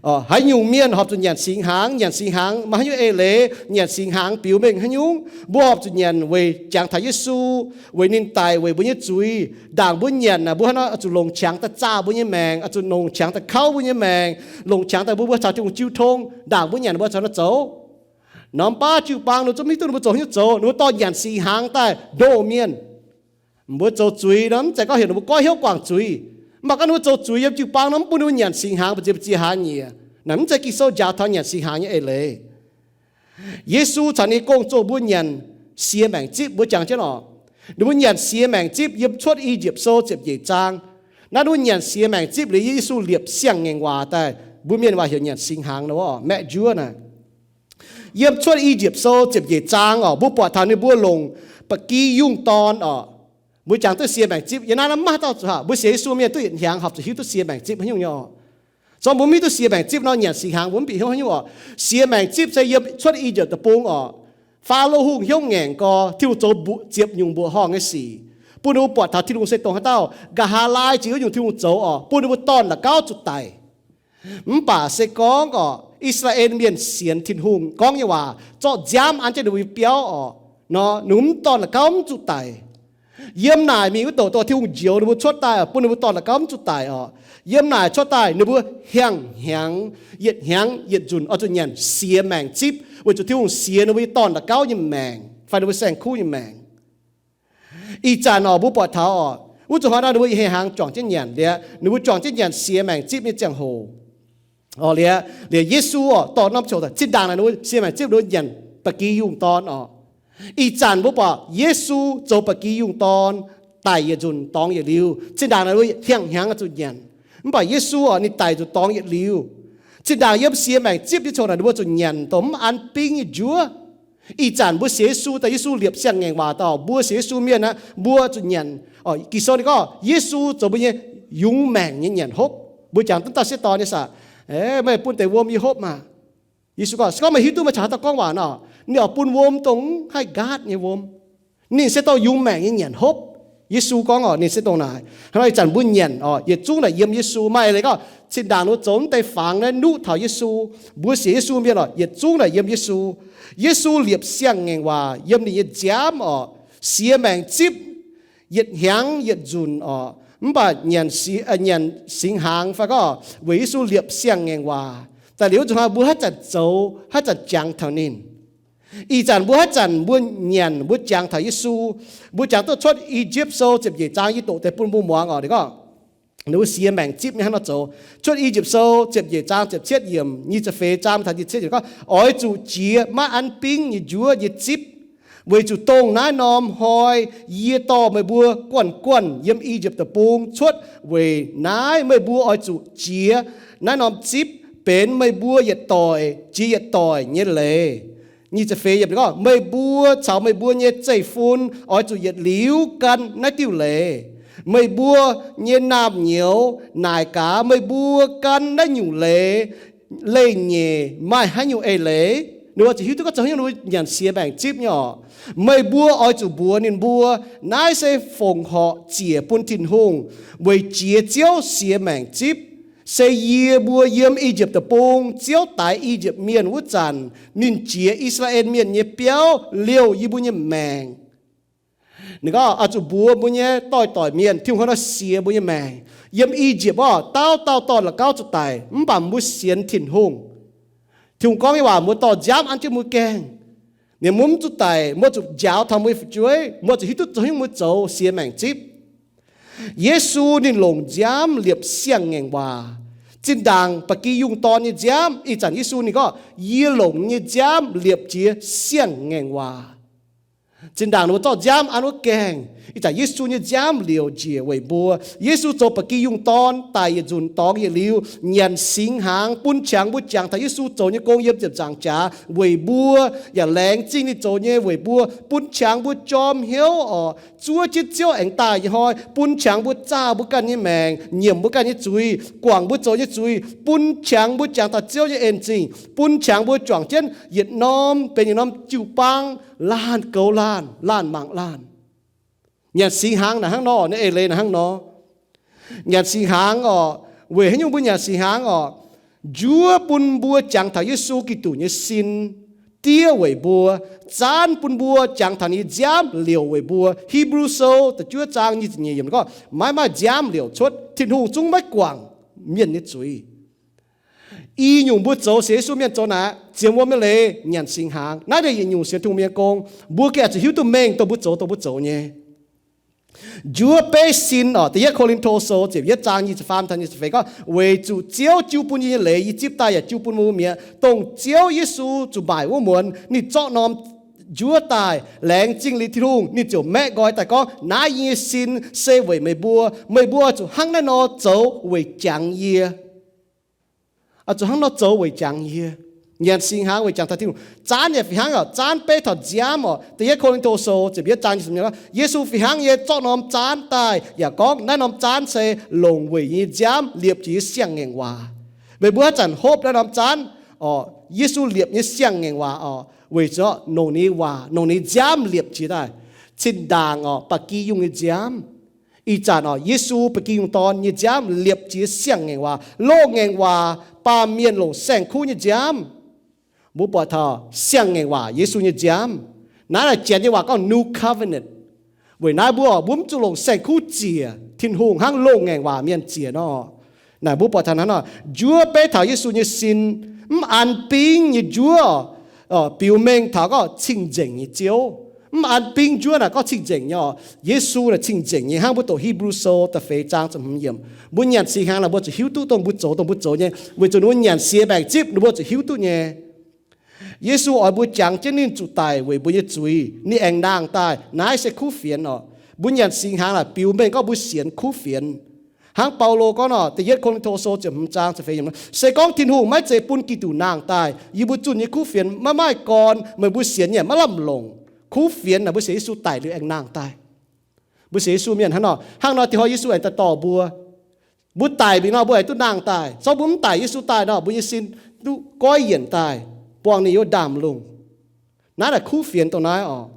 Haaix nyungc mienh horpc zuqc nyanc singx hnaangx? Nyanc singx hnaangx maaih haaix nyungc eix leiz? Nyanc singx hnaangx biux mengh haaix nyungc? Mbuo horpc zuqc nyanc weic jangx taux Yesu, weic ninh daic weic mbuo nyei zuiz. Ndaangc mbuo nyanc naaic, mbuo hnangv nor oix zuqc longc qangx daaih zaah mbuo nyei maengc, oix zuqc longc qangx daaih kauv mbuo nyei maengc, longc qangx daaih mbuo, mbuo caux Tin-Hungh jiu tong. Ndaangc mbuo nyanc mbuo caux nor zoux. Norm baav jiu-baang ninh zungv mv hiuv duqv ninh mbuo zoux haaix nyungc zoux, ninh mbuo dorh nyanc singx hnaangx daaih ndoh mienh. Mbuo zoux zuiz nor, mv zeiz gorngv heuc ninh mbuo goiv hnyouv guangc zuiz. Mv baac gorngv ninh mbuo zoux zuiz yiem jiu-baang nor, mv bun ninh mbuo nyanc singx hnaangx mbu'ziex mbu'ziex hlaax nyieqc. Naaiv mv zeiz Ging-Sou njaaux taux nyanc singx hnaangx nyei eix leiz. Yesu caux ninh nyei gong zoh mbuo nyanc siex maengc zipv, mbuo jangx jienv oc. Ninh mbuo nyanc siex maengc zipv yiem Cuotv I^yipv Sou ziepc nyeic zaang. Naaiv ninh mbuo nyanc siex maengc zipv liuz, Yesu liepc siang-ngaengc waac daaih, mbuo mienh waac heuc nyanc singx hnaangx nor, maeqv njuov naaic. Yiem Cuotv I^yipv Sou ziepc nyeic zaang oc, mbuo buatc taux ninh mbuo longc ba'gi yungh dorn oc. Mbuo jangx duqv siex maengc zipv. Yiem naaiv maiv dauh zuqc haac, mbuo sienx Yesu mienh duqv yietc hnyangx horpc zuqc hiuv duqv siex maengc zipv haaix nyungc nyei oc. Zorqv mbuo mv hiuv duqv siex maengc zipv nor, nyanc singx hnaangx mbuo mv bieqc hnyouv haaix nyungc oc. Siex maengc zipv se yiem Cuotv I^yipv Deic-Bung oc. Faalo Hungh hnyouv ngaengc gorx, Tin-Hungh zoux mbuoqc ziepc nyungc mbuoqc horngh nyei sic, bun ninh mbuo buatc taux Tin-Hungh se dongh haaix dauh, nqa'haav laai jiex wuov nyungc Tin-Hungh zoux oc, bun ninh mbuo dorn la'gauv zuqc daic. Mv baac se gorngv oc, I^saa^laa^en Mienh sienx Tin-Hungh gorngv nyei waac, zorqv nziaamv an jienv ninh mbuo nyei biauv oc, nor ninh mbuo mv dorn la'gauv mv zuqc daic. Yiem naaic mingh wuov douc dorh Tin-Hungh njoux ninh mbuo cuotv daaih, bun ninh mbuo dorn la'gauv mv zuqc daic oc. Yiem naaic cuotv daaih ninh mbuo hiang hnyangx, yietc hnyangx yietc nzunc oix zuqc nyanc siex maengc zipv, weic zuqc Tin-Hungh siex ninh mbuo nyei dorn la'gauv nyei maengc fai ninh mbuo saeng-kuv nyei maengc. Ih zanc oc, mbuo buatc taux oc, wuov zuqc hnoi nor ninh mbuo ih hnyangx juangc jienv nyanc liuz, ninh mbuo juangc jienv nyanc siex maengc zipv nyei ziangh hoc oc, liuz, liuz Yesu oc dorh norm ziangh hoc daaih, zinh ndaangc naaic ninh mbuo siex maengc zipv ninh mbuo nyanc ba'gi yungh dorn oc. Ih zanc mbuo buatc Yesu zoux ba'gi yungh dorn daic yietc nzunc dorngx yietc liuz, zinh ndaangc naaic ninh mbuo hiang hnyangx zuqc nyanc. Mv baac Yesu oc, ninh daic nzunc dorngx yietc liuz, zinh ndaangc yiem siex maengc zipv nyei ziangh hoc naaic ninh mbuo zuqc nyanc dongh mv an bingv nyei njuov. Ih zanc mbuo sienx Yesu daaih, Yesu liepc siang-ngaengc waac daaih, mbuo sienx Yesu mienh aqv, mbuo zuqc nyanc. Ging-Sou ninh gorngv Yesu zoux mbuo nyei yungz maengc nyei nyanc hopv. Mbuo jangx duqv dauh sieqv dorn nyei saah, meih bun deix wuom yie hopv maah. Yesu gorngv, se gorngv meih hiuv duqv meih caux haaix dauh gorngv waac nor, ninh oix bun wuom dongh mv haih nqaatv nyei wuom. Ninh se dongh yungz maengc nyei nyanc hopv. Yesu gorngv oc, ninh se dongh naaic. Hnangv nor ih zanc mbuo nyanc oc, yietc zungv naaic yiem Yesu. Maaih leiz gorngv zinh ndaangc ninh mbuo zoux mv deix fangx naaiv nuqv taux Yesu, mbuo sienx Yesu mienh oc, yietc zungv naaic yiem Yesu. Yesu liepc siang-ngaengc waac yiem ninh nyei nziaamv oc, siex maengc zipv, yietc hnyangx yietc nzunc oc. Mv baac nyanc singx hnaangx fai gorngv weic Yesu liepc siang-ngaengc waac daaih liuz, wuov zuqc hnoi mbuo haaix zanc zoux, haaix zanc jangx taux ninh. Ih zanc mbuo haaix zanc mbuo nyanc, mbuo jangx taux Yesu. Mbuo jangx duqv Cuotv I^yipv Sou ziepc nyeic zaang, yie doqc deix bun mbuo muangx oc. Ninh gorngv, ninh mbuo siex maengc zipv nyei hnangv nor zoux. Cuotv I^yipv Sou ziepc nyeic zaang ziepc cietv yiemc, nyic ziepc feix zaang taux nyic ziepc cietv yiemc gorngv, oix zuqc jiex maiv an bingv nyei njuov nyei zipv, weic zuqc dongh naaiv norm hnoi yie dorh meih mbuo guanh guanh yiem I^yipv Deic-Bung cuotv. Weic naaiv meih mbuo oix zuqc jiex naaiv norm zipv benx meih mbuo yietc doic jiex yietc doic nyei leiz. Nyic ziepc feix yiemc gorngv, meih mbuo caux meih mbuo nyei zeiv-fun oix zuqc yietc liuz gan naaiv diuh leiz. Meih mbuo nyei naamh nyouz naaic gaax meih mbuo gan naaiv nyungc leiz, leih nyeic maaih haaix nyungc eix leiz? Ninh mbuo zuqc hiuv duqv gorngv zoux haaix nyungc ninh mbuo nyanc siex maengc zipv nyei oc. Meih mbuo oix zuqc mbuox ninh mbuo, naaiv se fongc horc ziec bun Tin-Hungh weic jiex Ziouv siex maengc zipv. Se yie mbuo yiem I^yipv Deic-Bung ziouv daix I^yipv Mienh wuov zanc, ninh jiex I^saa^laa^en Mienh nyei biauv liouh yie mbuo nyei maengc. Ninh gorngv oix zuqc mbuox mbuo nyei doix-doic mienh, Tin-Hungh hnangv nor siex mbuo nyei maengc. Yiem I^yipv orqc, dauh dauh dorh la'gauv zuqc daic, mv baac mbuo sienx Tin-Hungh. Tin-Hungh gorngv nyei waac, mbuo dorh nziaamv an jienv mbuo gaengh. Ninh mbuo mv zuqc daic, mbuo zuqc njaaux taux mbuo nyei fu'jueiv, mbuo zuqc hiuv duqv zoux haaix nyungc mbuo zoux siex maengc zipv. Yesu ninh longc nziaamv liepc siang-ngaengc waac. Zinh ndaangc ba'gi yungh dorn nyei nziaamv, ih zanc Yesu ninh gorngv, yie longc nyei nziaamv liepc jiex siang-ngaengc waac. Zinh ndaangc ninh mbuo zorqv nziaamv an wuov gaengh, ih zanc Yesu nyei nziaamv liouc njiec weic mbuo. Yesu zoux ba'gi yungh dorn daic yietc nzunc dorngx yietc liuz, nyanc singx hnaangx bun qangx mbuo jangx taux Yesu zoux nyei gong yiem ziepc nzaangc jaax weic mbuo, yaac laengz zingh ninh zoux nyei weic mbuo, bun qangx mbuo jorm hnyouv oc, zuov jienv Ziouv aengx daaih nyei hnoi, bun qangx mbuo zaah mbuo ganh nyei maengc, nyiemc mbuo ganh nyei zuiz, guangc mbuo zoux nyei zuiz, bun qangx mbuo jangx taux Ziouv nyei en zingh, bun qangx mbuo juangc jienv yietc norm benx yietc norm jiu-baang, laanh goux laanh, laanh mangc laanh. Nyanc singx hnaangx naaic hnangv nor, naaiv eix leiz naaic hnangv nor. Nyanc singx hnaangx orqc, weic haaix nyungc mbuo nyanc singx hnaangx orqc? Njuov bun mbuo jangx taux Yesu Giduc nyei sin diev weic mbuo, zaanv bun mbuo jangx taux ninh nyei nziaamv liouc weic mbuo. Hipv^lu Sou da'juov zaang nyic ziepc nyeic yiemc gorngv, maiv maaih nziaamv liouc cuotv, Tin-Hungh zungv maiv guangc mienh nyei zuiz. I nyungc mbuo zoux sienx Yesu mienh zoux naaic, ziemx wuom nyei leiz nyanc singx hnaangx. Naaiv deix yietc nyungc sienx Tin-Hungh mienh nyei gong. Mbuo gengh oix zuqc hiuv duqv mengh dongh mbuo zoux, dongh mbuo zoux nyei. Njuov beiv sin oc, da'yietv Ko^lin^to Sou ziepc yietv zaang nyic ziepc faam taux nyic ziepc feix gorngv, weic zuqc Ziouv jiu bun yie nyei leiz yie zipv daaih yaac jiu bun mbuo mienh. Dongh Ziouv Yesu zuqc maaic wuov muonz, ninh zorqv norm njuov daaih, laengz zingh liuz Tin-Hungh, ninh ziouc maeqv nqoi daaih gorngv, naaiv yie nyei sin se weic meih mbuo. Meih mbuo zuqc hnangv naaiv nor zoux weic jangx yie. Zuqc hnangv nor zoux weic jangx yie. Nyanc singx hnaangx weic jangx taux Tin-Hungh. Zaanv yaac fih hnangv oc. Zaanv beiv taux nziaamv oc. Da'yietv Ko^lin^to Sou ziepc yietv zaang nyic ziepc, Yesu fih hnangv nyei zorqv norm zaanv daaih yaac gorngv, naaiv norm zaanv se longc weic yie nyei nziaamv liepc jiex yie siang-ngaengc waac. Meih mbuo haaix zanc hopv naaiv norm zaanv oc, Yesu liepc nyei siang-ngaengc waac oc, weic zuqc longc ninh nyei waac, longc ninh nyei nziaamv liepc jiex daaih. Cin-ndaangc oc, ba'gi yungh nyei nziaamv. Ih zanc oc, Yesu ba'gi yungh dorn nyei nziaamv liepc jiex siang-ngaengc waac. Loz-ngaengc waac baamh mienh longc saeng-kuv nyei nziaamv. Mbuo buatc taux siang-ngaengc waac, Yesu nyei nziaamv. Naaiv naaic Janx nyei waac gorngv new covenant. Weic naaiv mbuo, mbuo mv zuqc longc saeng-kuv ziec Tin-Hungh hnangv loz-ngaengc waac mienh ziec nor. Naaic mbuo buatc taux hnangv nor, njuov beiv taux Yesu nyei sin, mv an bingv nyei njuov biux mengh taux gorngv cing-nzengc nyei Ziouv. Mv an bingv njuov naaic gorngv cing-nzengc nyei oc. Yesu naaic cing-nzengc nyei, hnangv mbuo doqc Hipv^lu Sou da'feix zaang ziepc hmz yiemc. Mbuo nyanc singx hnaangx naaic mbuo zuqc hiuv duqv dongh mbuo zoux, dongh mbuo zoux nyei, weic zuqc ninh mbuo nyanc siex maengc zipv, ninh mbuo zuqc hiuv duqv nyei. Yesu oix mbuo jangx jienv ninh zuqc daic weic mbuo nyei zuiz, ninh aengx nangh daaih. Naaiv se kuv fienx oc. Mbuo nyanc singx hnaangx naaic biux mengh gorngv mbuo sienx kuv fienx. Hnangv Baulo gorngv nor, da'yietv Ko^lin^to Sou ziepc hmz zaang ziepc feix yiemc, se gorngv Tin-Hungh maiv zeiz bun Giduc nangh daaih, yie mbuo zunh nyei kuv fienx maiv maaih gorn, meih mbuo sienx yaac maiv lamh longc. Kuv fienx naaic mbuo sienx Yesu daic liuz aengx nangh daaih. Mbuo sienx Yesu mienh hnangv nor, hnangv nor diex hnoi Yesu aengx daaih dorh mbuo. Mbuo daic mingh nor mbuo aengx duqv nangh daaih. Zorqv mbuo mv daic, Yesu daaih nor, mbuo nyei sin duqv goiv yienc daaih, buangh ninh yiem ndaamv-lungh. Naaiv naaic kuv fienx dongh naaiv oc.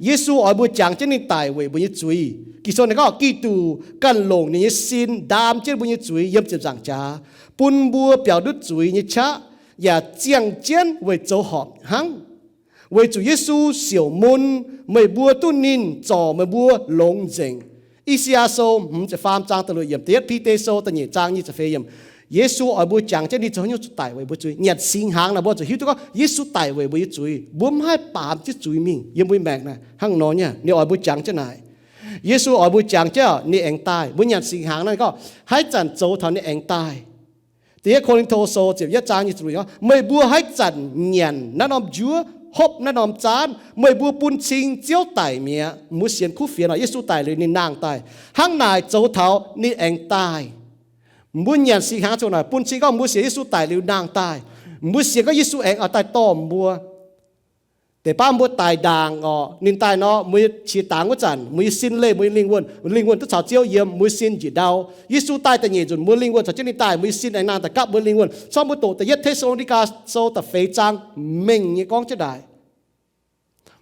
Yesu oix mbuo jangx jienv ninh daic weic mbuo nyei zuiz. Ging-Sou naaic gorngv Giduc ganh longc ninh nyei sin ndaam jienv mbuo nyei zuiz yiem ziepc nzaangc jaax, bun mbuo biaux ndutv zuiz nyei qaqv, yaac ziangh jienv weic zoux horpc hnangv. Weic zuqc Yesu siouc mun, meih mbuo duqv ninh zorc meih mbuo longx nzengc. I^saa^yaa Sou hmz ziepc faam zaang da'luoqc yiemc, da'yietv Bide Sou da'nyeic zaang nyic ziepc feix yiemc. Yesu oix mbuo jangx jienv ninh zoux haaix nyungc zuqc daic weic mbuo zuiz. Nyanc singx hnaangx naaic mbuo zuqc hiuv duqv gorngv Yesu daic weic mbuo nyei zuiz. Mbuo mv haih baamz jienv zuiz mingh yiem mbuo maengc naaic hnangv nor nyei. Ninh oix mbuo jangx jienv naaic. Yesu oix mbuo jangx jienv ninh aengx daaih. Mbuo nyanc singx hnaangx naaiv gorngv haaix zanc zoux taux ninh aengx daaih. Da'yietv Ko^lin^to Sou ziepc yietv zaang nyic ziepc luoqc gorngv, meih mbuo haaix zanc nyanc naaiv norm njuov, hopv naaiv norm zaanv, meih mbuo bun cing Ziouv daic mi'aqv. Mbuo sienx kuv fienx oc, Yesu daic liuz ninh nangh daaih. Hnangv naaic zoux taux ninh aengx daaih. Mbuo nyanc singx hnaangx ziouc naaic bun cing gorngv mbuo sienx Yesu daic liuz nangh daaih. Mbuo sienx gorngv Yesu aengx oix daaih dorh mbuo. Deix baav mbuo daic ndaangc oc, ninh daaih nor, mbuo qiex dangx wuov zanc, mbuo nyei sin leih mbuo nyei lingh wuonh, lingh wuonh duqv caux Ziouv yiem, mbuo sin njiec ndau. Yesu daaih da'nyeic nzunc, mbuo lingh wuonh caux jienv ninh daaih, mbuo nyei sin aengx nangh daaih gapv mbuo lingh wuonh. Corc mbuo doqc da'yietv Te^saa^lo^ni^gaa Sou da'feix zaang mengh nyei gorngv jienv daaih.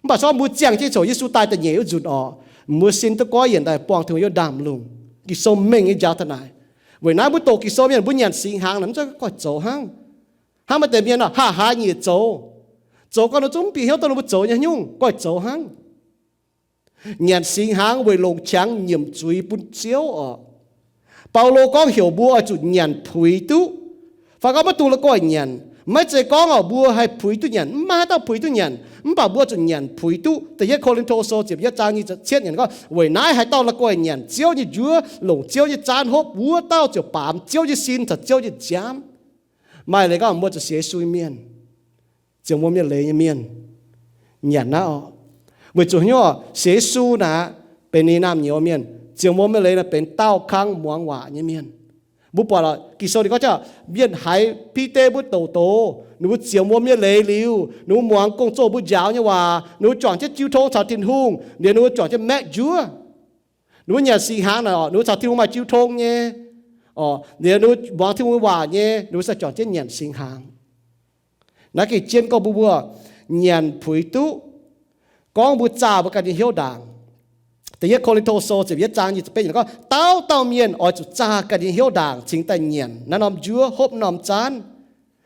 Mv baac corc mbuo ziangh jienv coc Yesu daaih da'nyeic wuov nzunc oc, mbuo sin duqv goiv yienc daaih buangh Tin-Hungh yiem ndaamv-lungh. Ging-Sou mengh nyei njaaux taux naaic. Weic naaiv mbuo doqc Ging-Sou mienh mbuo nyanc singx hnaangx naaic mv zeiz goiv zoux hnangv. Hnangv maaih deix mienh nor, haaix haaix nyungc zoux, zoux gau nor zungv bieqc hnyouv dongh ninh mbuo zoux nyei nyungc, goiv zoux hnangv. Nyanc singx hnaangx weic longc qangx nyiemc zuiz bun Ziouv oc. Baulo gorngv heuc mbuo oix zuqc nyanc puix duqv. Fai gorngv maiv dungx la'guaih nyanc, maiv zeiz gorngv oc mbuo haih puix duqv nyanc, mv maaih haaix dauh puix duqv nyanc, mv baac mbuo zuqc nyanc puix duqv. Da'yietv Ko^lin^to Sou ziepc yietv zaang nyic ziepc cietv nyanc gorngv, weic naaiv haaix dauh la'guaih nyanc Ziouv nyei njuov, longc Ziouv nyei zaanv hopv, wuov dauh ziouc baamz Ziouv nyei sin caux Ziouv nyei nziaamv. Maaih leiz gorngv mbuo zuqc sienx Yesu nyei mienh, ziouc mbuo mienh leiz nyei mienh, nyanc naaiv oc. Weic zuqc haaix nyungc oc? Sienx Yesu naaic benx ninh naamh nyouz mienh, ziouc mbuo mienh leiz naaic benx daauh kang muangx waac nyei mienh. Mbuo buatc oc, Ging-Sou ninh gorngv jauv, mienh haiz Bide mbuo doqc doz, ninh mbuo ziouc mbuo mienh leiz liuz, ninh mbuo muangx gong-zoh mbuo njaaux nyei waac, ninh mbuo juangc jienv jiu tong caux Tin-Hungh, liuz ninh mbuo juangc jienv maeqv njuov. Ninh mbuo nyanc singx hnaangx naaic oc, ninh mbuo caux Tin-Hungh maaih jiu tong nyei oc, liuz ninh mbuo muangx Tin-Hungh waac nyei, ninh mbuo se juangc jienv nyanc singx hnaangx. Naaiv gengh jienv gorngv mbuo, mbuo nyanc puix duqv, gorngv mbuo zaah mbuo ganh nyei hnyouv ndaangc. Da'yietv Ko^lin^to Sou ziepc yietv zaang nyic ziepc betv yiemc gorngv, dauh dauh mienh oix zuqc zaah ganh nyei hnyouv ndaangc cingx daaih nyanc naaiv norm njuov, hopv norm zaanv.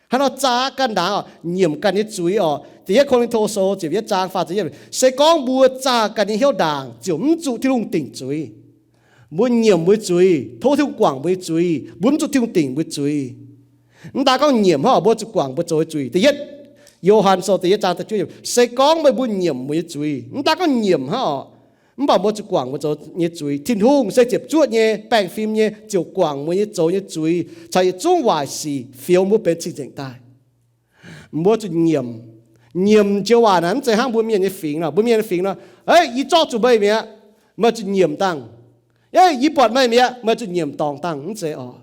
Haaix nor zaah ganh ndaangc oc? Nyiemc ganh nyei zuiz oc. Da'yietv Ko^lin^to Sou ziepc yietv zaang faah ziepc yietv, se gorngv mbuo zaah ganh nyei hnyouv ndaangc, ziouc mv zuqc Tin-Hungh dingc zuiz. Mbuo nyiemc mbuo nyei zuiz, tov Tin-Hungh guangc mbuo nyei zuiz, mbuo mv zuqc Tin-Hungh dingc mbuo nyei zuiz. Mv daan gorngv nyiemc hnangv oc, mbuo zuqc guangc mbuo zoux nyei zuiz. Da'yietv Yo^han Sou da'yietv zaang da'juov yiemc, se gorngv meih mbuo nyiemc mbuo nyei zuiz, mv daan gorngv nyiemc hnangv oc, Mv baac mbuo zuqc guangc mbuo zoux nyei zuiz. Tin-Hungh se ziepc zuoqv nyei, baengh fim nyei, ziouc guangc mbuo nyei zoux nyei zuiz caux yietc zungv waaic sic fioux mbuo benx cing-nzengc daaih. Mbuo zuqc nyiemc. Nyiemc joux waac naaic mv zeiz hnangv mbuo mienh nyei fingx nor. Mbuo mienh nyei fingx nor, Ei, yie zorqv zuqc meih mi'aqv, meih zuqc nyiemc dangh. Ei, yie buatc meih mi'aqv, meih zuqc nyiemc dorngx dangh. Mv zeiz oc.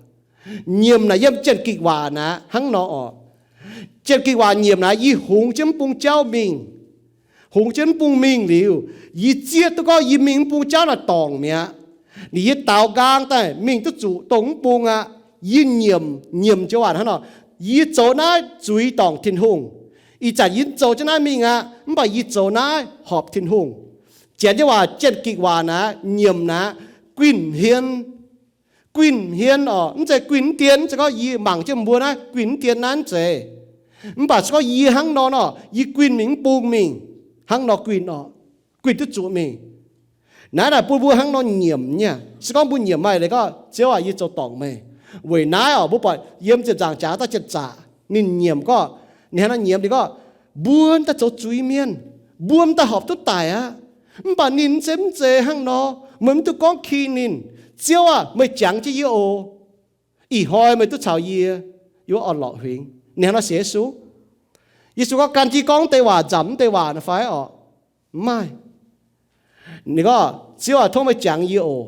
Nyiemc naaic yiem Janx-Gikc waac naaic hnangv nor oc. Janx-Gikc waac nyiemc naaic, yie hungx jienv mv bung jauv mingh, hungx jienv mv bung mingh liuz, yie zieqv duqv gorngv yie mingh mv bung jauv naaic dorngc mi'aqv. Ninh yie daaux nqaang daaih mingh duqv zuqc dongh mv bung aqv. Yie nyiemc, nyiemc joux waac hnangv nor, yie zoux naaiv zuiz dorngc Tin-Hungh. Ih zanc yie mv zoux jienv naaiv mingh aqv, mv baac yie zoux naaiv horpc Tin-Hungh. Janx nyei waac, Janx-Gikc waac naaic, nyiemc naaic, guinh hmien. Guinh hmien oc, mv zeiz guinh mv dien, mv zeiz gorngv yie mangc jienv mbuo naaiv guinh mv dien naaiv mv zeiz. Mv baac se gorngv yie hnangv nor nor, yie guinh mingh mv bung mingh, hnangv nor guinh oc, guinh duqv zuqc mingh. Naaiv naaic bun mbuo hnangv nor nyiemc nyei. Se gorngv mbuo nyiemc maaih leiz gorngv, Ziouv aac, yie zoux dorngc meih. Weic naaiv oc, mbuo buatc yiem ziepc nzaangc jaax daaih janx-zaqc ninh nyiemc gorngv, ninh hnangv nor nyiemc ninh gorngv, mbuo daaih zoux zuiz mienh, mbuo daaih horpc duqv daic aqv. Mv baac ninh mv zeiz, mv zeiz hnangv nor, meih mv duqv gorngv king ninh. Ziouv aah, meih jangx jienv yie oc. Ih hnoi meih duqv caux yie, yie wuov orn-lorqc huingx. Ninh hnangv nor sienx Yesu. Yesu gorngv, gan jienv gorngv deix waac nzamc deix waac naaic fai oc? Mv maaih. Ninh gorngv, Ziouv aac, tov meih jangx yie oc.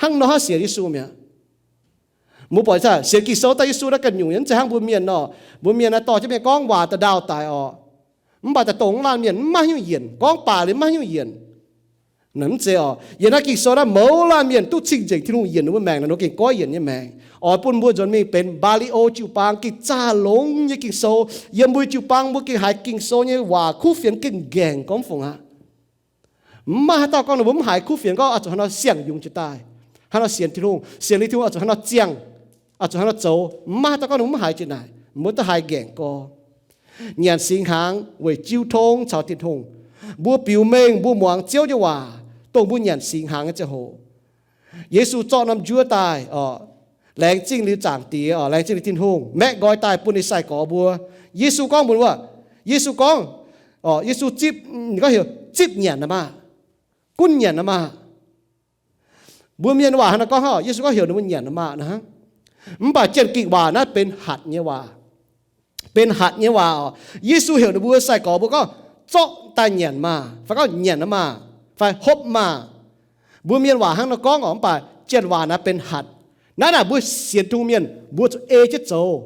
Hnangv nor hnangv sienx Yesu mi'aqv. Mbuo buatc sienx Ging-Sou daaih Yesu naaiv ganh nyungc, mv zeiz hnangv mbuo mienh nor. Mbuo mienh naaiv dorh jienv mienh gorngv waac da'ndaauh daic oc. Mv baac daaih dongh laanh mienh mv maaih nyungc yienc, gorngv baac liuz mv maaih nyungc yienc. Mv zeiz oc. Yiem naaiv Ging-Sou naaiv mouz laanh mienh duqv cing-nzengc Tin-Hungh yienc ninh mbuo maengc, ninh mbuo gengh goiv yienc nyei maengc. Oix bun mbuo nzuonx mingh benx mbaa^li^o jiu-baang gengh zaah longx nyei Ging-Sou. Yiem mbuo jiu-baang mbuo gengh haiz Ging-Sou nyei waac kuv fienx gengh ngaengc gormx fungc aqv. Mv maaih haaix dauh gorngv ninh mbuo mv haiz kuv fienx gorngv oix zuqc hnangv nor siang-yungz jiez daaih, hnangv nor sienx Tin-Hungh, sienx liuz Tin-Hungh oix zuqc hnangv nor ziangh, oix zuqc hnangv nor zoux. Mv maaih haaix dauh gorngv ninh mbuo mv haiz jiex naaic, mbuo duqv haiz ngaengc gorx. Nyanc singx hnaangx weic jiu tong caux Tin-Hungh. Mbuo biux mengh mbuo muangx Ziouv nyei waac, dongh mbuo nyanc singx hnaangx nyei ziangh hoc. Yesu zorqv norm njuov daaih, laengz zingh liuz Zaangc Diex, laengz zingh liuz Tin-Hungh, maeqv nqoi daaih bun ninh sai-gorx mbuo. Yesu gorngv mbuox wuov, Yesu gorngv, Yesu zipv, ninh gorngv heuc zipv nyanc aqv maah, gunv nyanc aqv maah. Mbuo mienh waac hnangv naaiv gorngv, Yesu gorngv heuc ninh mbuo nyanc aqv maah hnangv. Mv baac Janx-Gikc waac naaiv benx hatc nyei waac. Benx hatc nyei waac oc. Yesu heuc ninh mbuo sai-gorx mbuo gorngv, zorqv daaih nyanc maah, fai gorngv nyanc aqv maah, fai hopv maah. Mbuo mienh waac hnangv nor gorngv oc, mv baac Janx waac naaiv benx hatc. Naaiv naaic mbuo sienx Tin-Hungh mienh mbuo zuqc ei jienv zoux.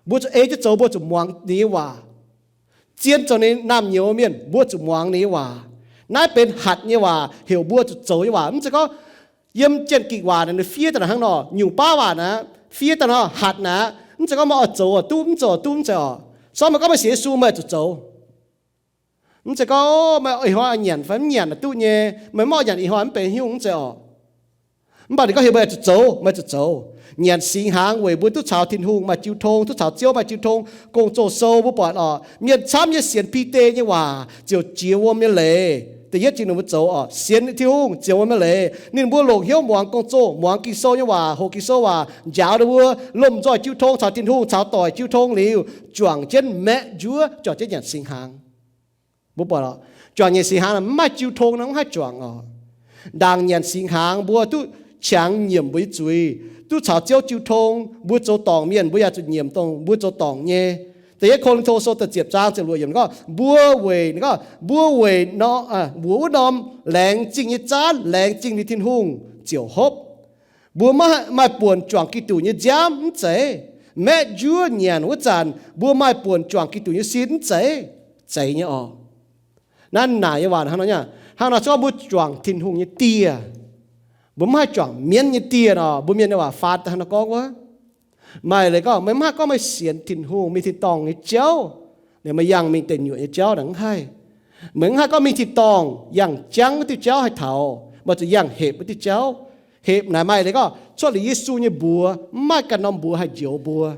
Mbuo zuqc ei jienv zoux, mbuo zuqc muangx ninh nyei waac. Zien zoux ninh naamh nyouz mienh mbuo zuqc muangx ninh nyei waac. Naaiv benx hatc nyei waac, heuc mbuo zuqc zoux nyei waac. Mv zeiz gorngv yiem Janx-Gikc waac naaic ninh fiev daaih naaic hnangv nor, nyungc baav waac naaic fiev daaih nor hatc naaic, mv zeiz gorngv meih oix zoux duqv, mv zoux duqv, mv zeiz oc. Se gorngv meih gorngv meih sienx Yesu meih zuqc zoux. Mv zeiz gorngv meih ih hnoi nyanc fai mv nyanc duqv nyei, meih mv oix nyanc ih hnoi mv benx nyungc, mv zeiz oc. Mv baac ninh gorngv heuc meih zuqc zoux, meih zuqc zoux. Nyanc singx hnaangx weic mbuo duqv caux Tin-Hungh maaih jiu tong, duqv caux Ziouv maaih jiu tong. Gong-Zoh sou mbuo buatc oc, mienh camv nyei sienx Bide nyei waac ziouc jiex wuom nyei leiz. Da'yietv jiex ninh mbuo zoux oc, sienx Tin-Hungh jiex wuom nyei leiz. Ninh mbuo longc hnyouv muangx gong-zoh, muangx Ging-Sou nyei waac, hoqc Ging-Sou waac njaaux ninh mbuo lomh nzoih jiu tong caux Tin-Hungh, caux doic jiu tong liuz, juangc jienv maeqv njuov, juangc jienv nyanc singx hnaangx. Mbuo buatc oc, juangc nyanc singx hnaangx mv maaih jiu tong nor mv haih juangc oc. Ndaangc nyanc singx hnaangx mbuo duqv qangx nyiemc mbuo nyei zuiz, duqv caux Ziouv jiu tong. Mbuo zoux dorngc mienh mbuo yaac zuqc nyiemc dongh mbuo zoux dorngc nyei. Da'yietv Ko^lin^to sou da'ziepc zaang ziepc luoqc yiemc gorngv, mbuo weic, gorngv mbuo weic nor, mbuox wuov norm laengz zingh nyei zaanv, laengz zingh ninh Tin-Hungh ziouc hopv. Mbuo maiv maaih buonc juangc Giduc nyei nziaamv mv zeiz. Maeqv njuov nyanc wuov zanc mbuo maaih buonc juangc Giduc nyei sin mv zeiz? Zeiz nyei oc. Naaiv naaic nyei waac hnangv nor, hnangv nor se gorngv mbuo juangc Tin-Hungh nyei dieh, mbuo mv haih juangc mienv nyei dieh nor, mbuo mienh nyei waac faan daaih hnangv nor gorngv wuov. Maaih leiz gorngv meih mv haih gorngv meih sienx Tin-Hungh, mingh tin-dorngh nyei jauv, liemh meih yangh mingh deic nyuoqc nyei jauv naaic mv haih. Meih mv haih gorngv mingh tin-dorngh yangh jangv wuov diuh jauv haih taux, meih zuqc yangh hepc wuov diuh jauv. Hepc naaic maaih leiz gorngv cuotv liuz Yesu nyei mbuox, mv maaih ganh norm mbuox haih njoux mbuo.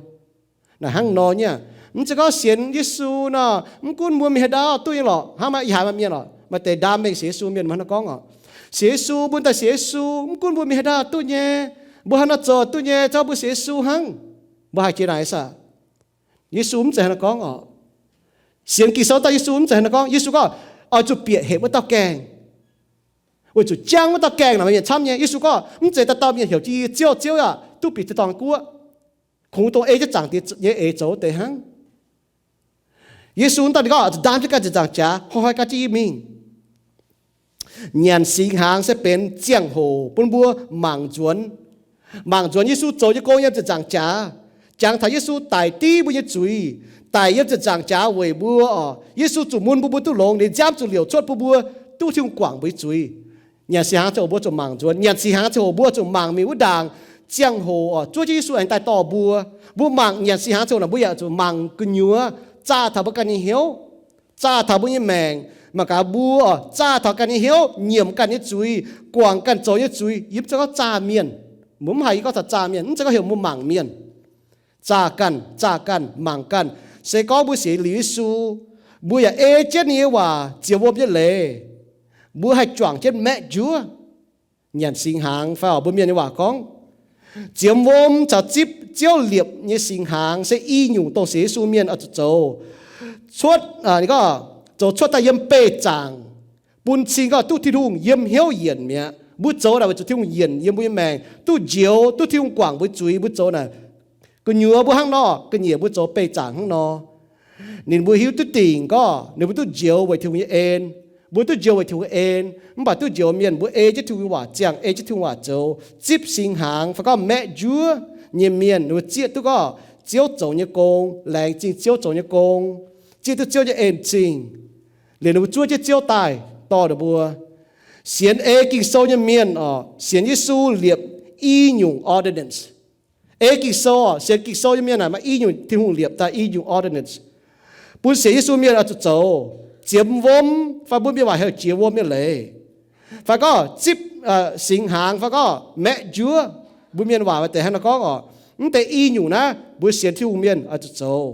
Naaic hnangv nor nyei. Mv zeiz gorngv sienx Yesu nor, mv gunv mbuo mingh haaix ndau duqv nyei lorqc. Hnangv maaih ih haiz maaih mienh lorqc, maaih deix ndaam mengh sienx Yesu mienh hnangv nor gorngv oc, sienx Yesu, mbuo daaih sienx Yesu, mv gunv mbuo mingh haaix ndau duqv nyei, mbuo haaix nor zoux duqv nyei, zoux mbuo sienx Yesu hnangv. Mbuo haih jiex naaic saah? Yesu mv zeiz hnangv nor gorngv oc. Sienx Ging-Sou daaih Yesu mv zeiz hnangv nor gorngv. Yesu gorngv oix zuqc bieqc hepc wuov dauh gaengh. Weic zuqc jangv wuov dauh gaengh naaic mienh camv nyei. Yesu gorngv, mv zeiz dauh dauh mienh heuc jienv yie, Ziouv, Ziouv aah! Duqv bieqc deix dorngx guoqv. Kungx dongh ei jienv Zaangc Diex nyei eix zoux deix hnangv. Yesu wuov dauh ninh gorngv, zuqc ndaam jienv ganh ziepc nzaangc jaax, hnoi-hnoi ganh jienv yie mingh. Nyanc singx hnaangx se benx ziangh hoc bun mbuo mangc nzuonx. Mangc nzuonx Yesu zoux nyei gong yiem ziepc nzaangc jaax, jangx taux Yesu daic div mbuo nyei zuiz, daic yiem ziepc nzaangc jaax weic mbuo oc. Yesu zuqc mun bun mbuo duqv longx, ninh nziaamv zuqc liouc cuotv bun mbuo duqv Tin-Hungh guangc mbuo nyei zuiz. Nyanc singx hnaangx ziangh hoc mbuo zuqc mangc nzuonx. Nyanc singx hnaangx ziangh hoc mbuo zuqc mangc mingh wuov ndaangc ziangh hoc oc, zuov jienv Yesu aengx daaih dorh mbuo. Mbuo mangc nyanc singx hnaangx ziangh hoc naaic, mbuo yaac zuqc mangc gu'nyuoz zaah taux mbuo ganh nyei hnyouv, zaah taux mbuo nyei maengc. Mangc gaax mbuo oc, zaah taux ganh nyei hnyouv, nyiemc ganh nyei zuiz, guangc ganh zoux nyei zuiz. Yie mv zeiz gorngv zaah mienh. Mbuo mv haiz yie gorngv taux zaah mienh, mv zeiz gorngv heuc mbuo mangc mienh. Zaah ganh, zaah ganh, mangc ganh. Se gorngv mbuo sienx liuz Yesu, mbuo yaac ei jienv ninh nyei waac ziouc wuom nyei leiz, mbuo haih juangc jienv maeqv njuov. Nyanc singx hnaangx fai oc, mbuo mienh nyei waac gorngv, ziemx wuom caux zipv Ziouv liepc nyei singx hnaangx se i nyungc dongh sienx Yesu mienh oix zuqc zoux. Cuotv, ninh gorngv, zoux cuotv daaih yiem beih zaangc, bun cing gorngv duqv Tin-Hungh yiem hnyouv yienc mi'aqv. Mbuo zoux naaic weic zuqc Tin-Hungh yienc yiem mbuo nyei maengc, duqv njoux, duqv Tin-Hungh guangc mbuo zuiz. Mbuo zoux naaic gu'nyuoz mbuo hnangv nor, ga'nyiec mbuo zoux beih zaangc hnangv nor. Ninh mbuo hiuv duqv dingc gorngv ninh mbuo duqv njoux weic Tin-Hungh nyei en. Mbuo duqv njoux weic Tin-Hungh en, mv baac duqv njoux mienh mbuo ei jienv Tin-Hungh nyei waac ziangh, ei jienv Tin-Hungh waac zoux, zipv singx hnaangx fai gorngv maeqv njuov nyei mienh, ninh mbuo zieqv duqv gorngv Ziouv zoux nyei gong, laengz zingh Ziouv zoux nyei gong, zieqv duqv Ziouv nyei en-zingh, liuz ninh mbuo zuov jienv Ziouv daaih dorh ninh mbuo. Sienx ei Ging-Sou nyei mienh oc, sienx Yesu liepc i nyungc ordinance. Ei Ging-Sou oc, sienx Ging-Sou nyei mienh naaic maaih i nyungc Tin-Hungh liepc daaih i nyungc ordinance bun sienx Yesu mienh oix zuqc zoux. Ziemx wuom fai mbuo mienh waac heuc jiex wuom nyei leiz, fai gorngv zipv singx hnaangx fai gorngv maeqv njuov, mbuo mienh waac maaih deix hnangv nor gorngv oc. Mv deix i nyungc naaiv mbuo sienx Tin-Hungh mienh oix zuqc zoux.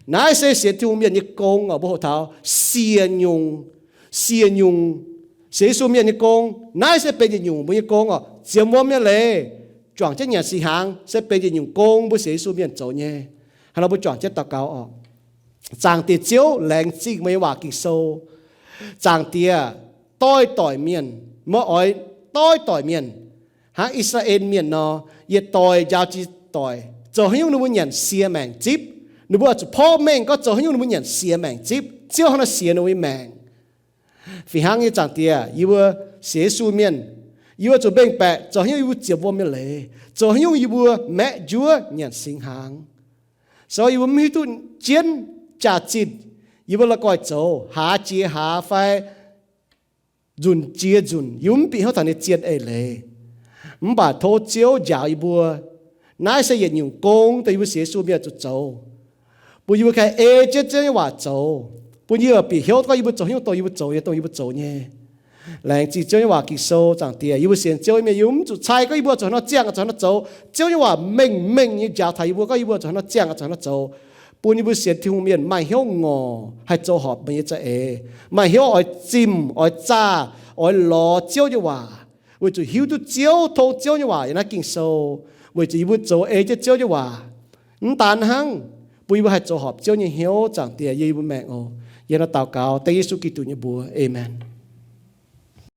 Naaiv se sienx Tin-Hungh mienh nyei gong oc. Mbuo hoqc taux siec nyungc, siec nyungc sienx Yesu mienh nyei gong. Naaiv se benx yietc nyungc mbuo nyei gong oc. Ziemx wuom nyei leiz, juangc jienv nyanc singx hnaangx se benx yietc nyungc gong mbuo sienx Yesu mienh zoux nyei. Hnangv nor mbuo juangc jienv daux gaux oc. Zaangc Diex Ziouv, laengz zingh meih nyei waac Ging-Sou. Zaangc Diex, doix-doic mienh, meih oix doix-doic mienh hnangv I^saa^laa^en Mienh nor, yietc doic njaaux jiex doic. Zoux haaix nyungc ninh mbuo nyanc sie maengc zipv? Ninh mbuo oix zuqc porv mengh gorngv zoux haaix nyungc ninh mbuo nyanc sie maengc zipv. Ziouv hnangv naaiv sienx ninh mbuo nyei maengc. Fih hnangv nyei, Zaangc Diex, yie mbuo sienx Yesu mienh, yie mbuo zuqc mengh baeqc zoux haaix nyungc yie mbuo ziepc wuom nyei leiz, zoux haaix nyungc yie mbuo maeqv njuov nyanc singx hnaangx. Se gorngv yie mbuo mv hiuv duqv jienv jaax-zinh, yie mbuo la'guaih zoux, haaz jiex haaz fai nzunc jiex nzunc, yie mbuo mv bieqc hnyouv taux ninh zien eix leiz. Mv baac tov Ziouv njaaux yie mbuo. Naaiv se yietc nyungc gong dongh yie mbuo sienx Yesu mienh zuqc zoux, bun yie mbuo haih ei jienv Ziouv nyei waac zoux, bun yie bieqc hnyouv gorngv yie mbuo zoux haaix nyungc dongh yie mbuo zoux nyei, dongh yie mbuo zoux nyei. Laengz zingh Ziouv nyei waac Ging-Sou, Zaangc Diex. Yie mbuo sienx Ziouv nyei mienh, yie mbuo mv zuqc cai gorngv yie mbuo zuqc haaix nor ziangh, zuqc haaix nor zoux. Ziouv nyei waac mengh mengh nyei njaaux taux yie mbuo gorngv yie mbuo zuqc haaix nor ziangh, zuqc haaix nor zoux, bun yie mbuo sienx Tin-Hungh mienh maaih hnyouv ngorc haih zoux horpc meih nyei za'eix, maaih hnyouv oix zimh, oix zaah, oix lorz Ziouv nyei waac, weic zuqc hiuv duqv Ziouv, tov Ziouv nyei waac yiem naaiv Ging-Sou, weic zuqc yie mbuo zoux ei jienv Ziouv nyei waac. Mv daan hnangv, bun yie mbuo haih zoux horpc Ziouv nyei hnyouv, Zaangc Diex, yiem yie mbuo maengc oc. Yie hnangv nor daux gaux dengv Yesu Giduc nyei mbuox. Aamen.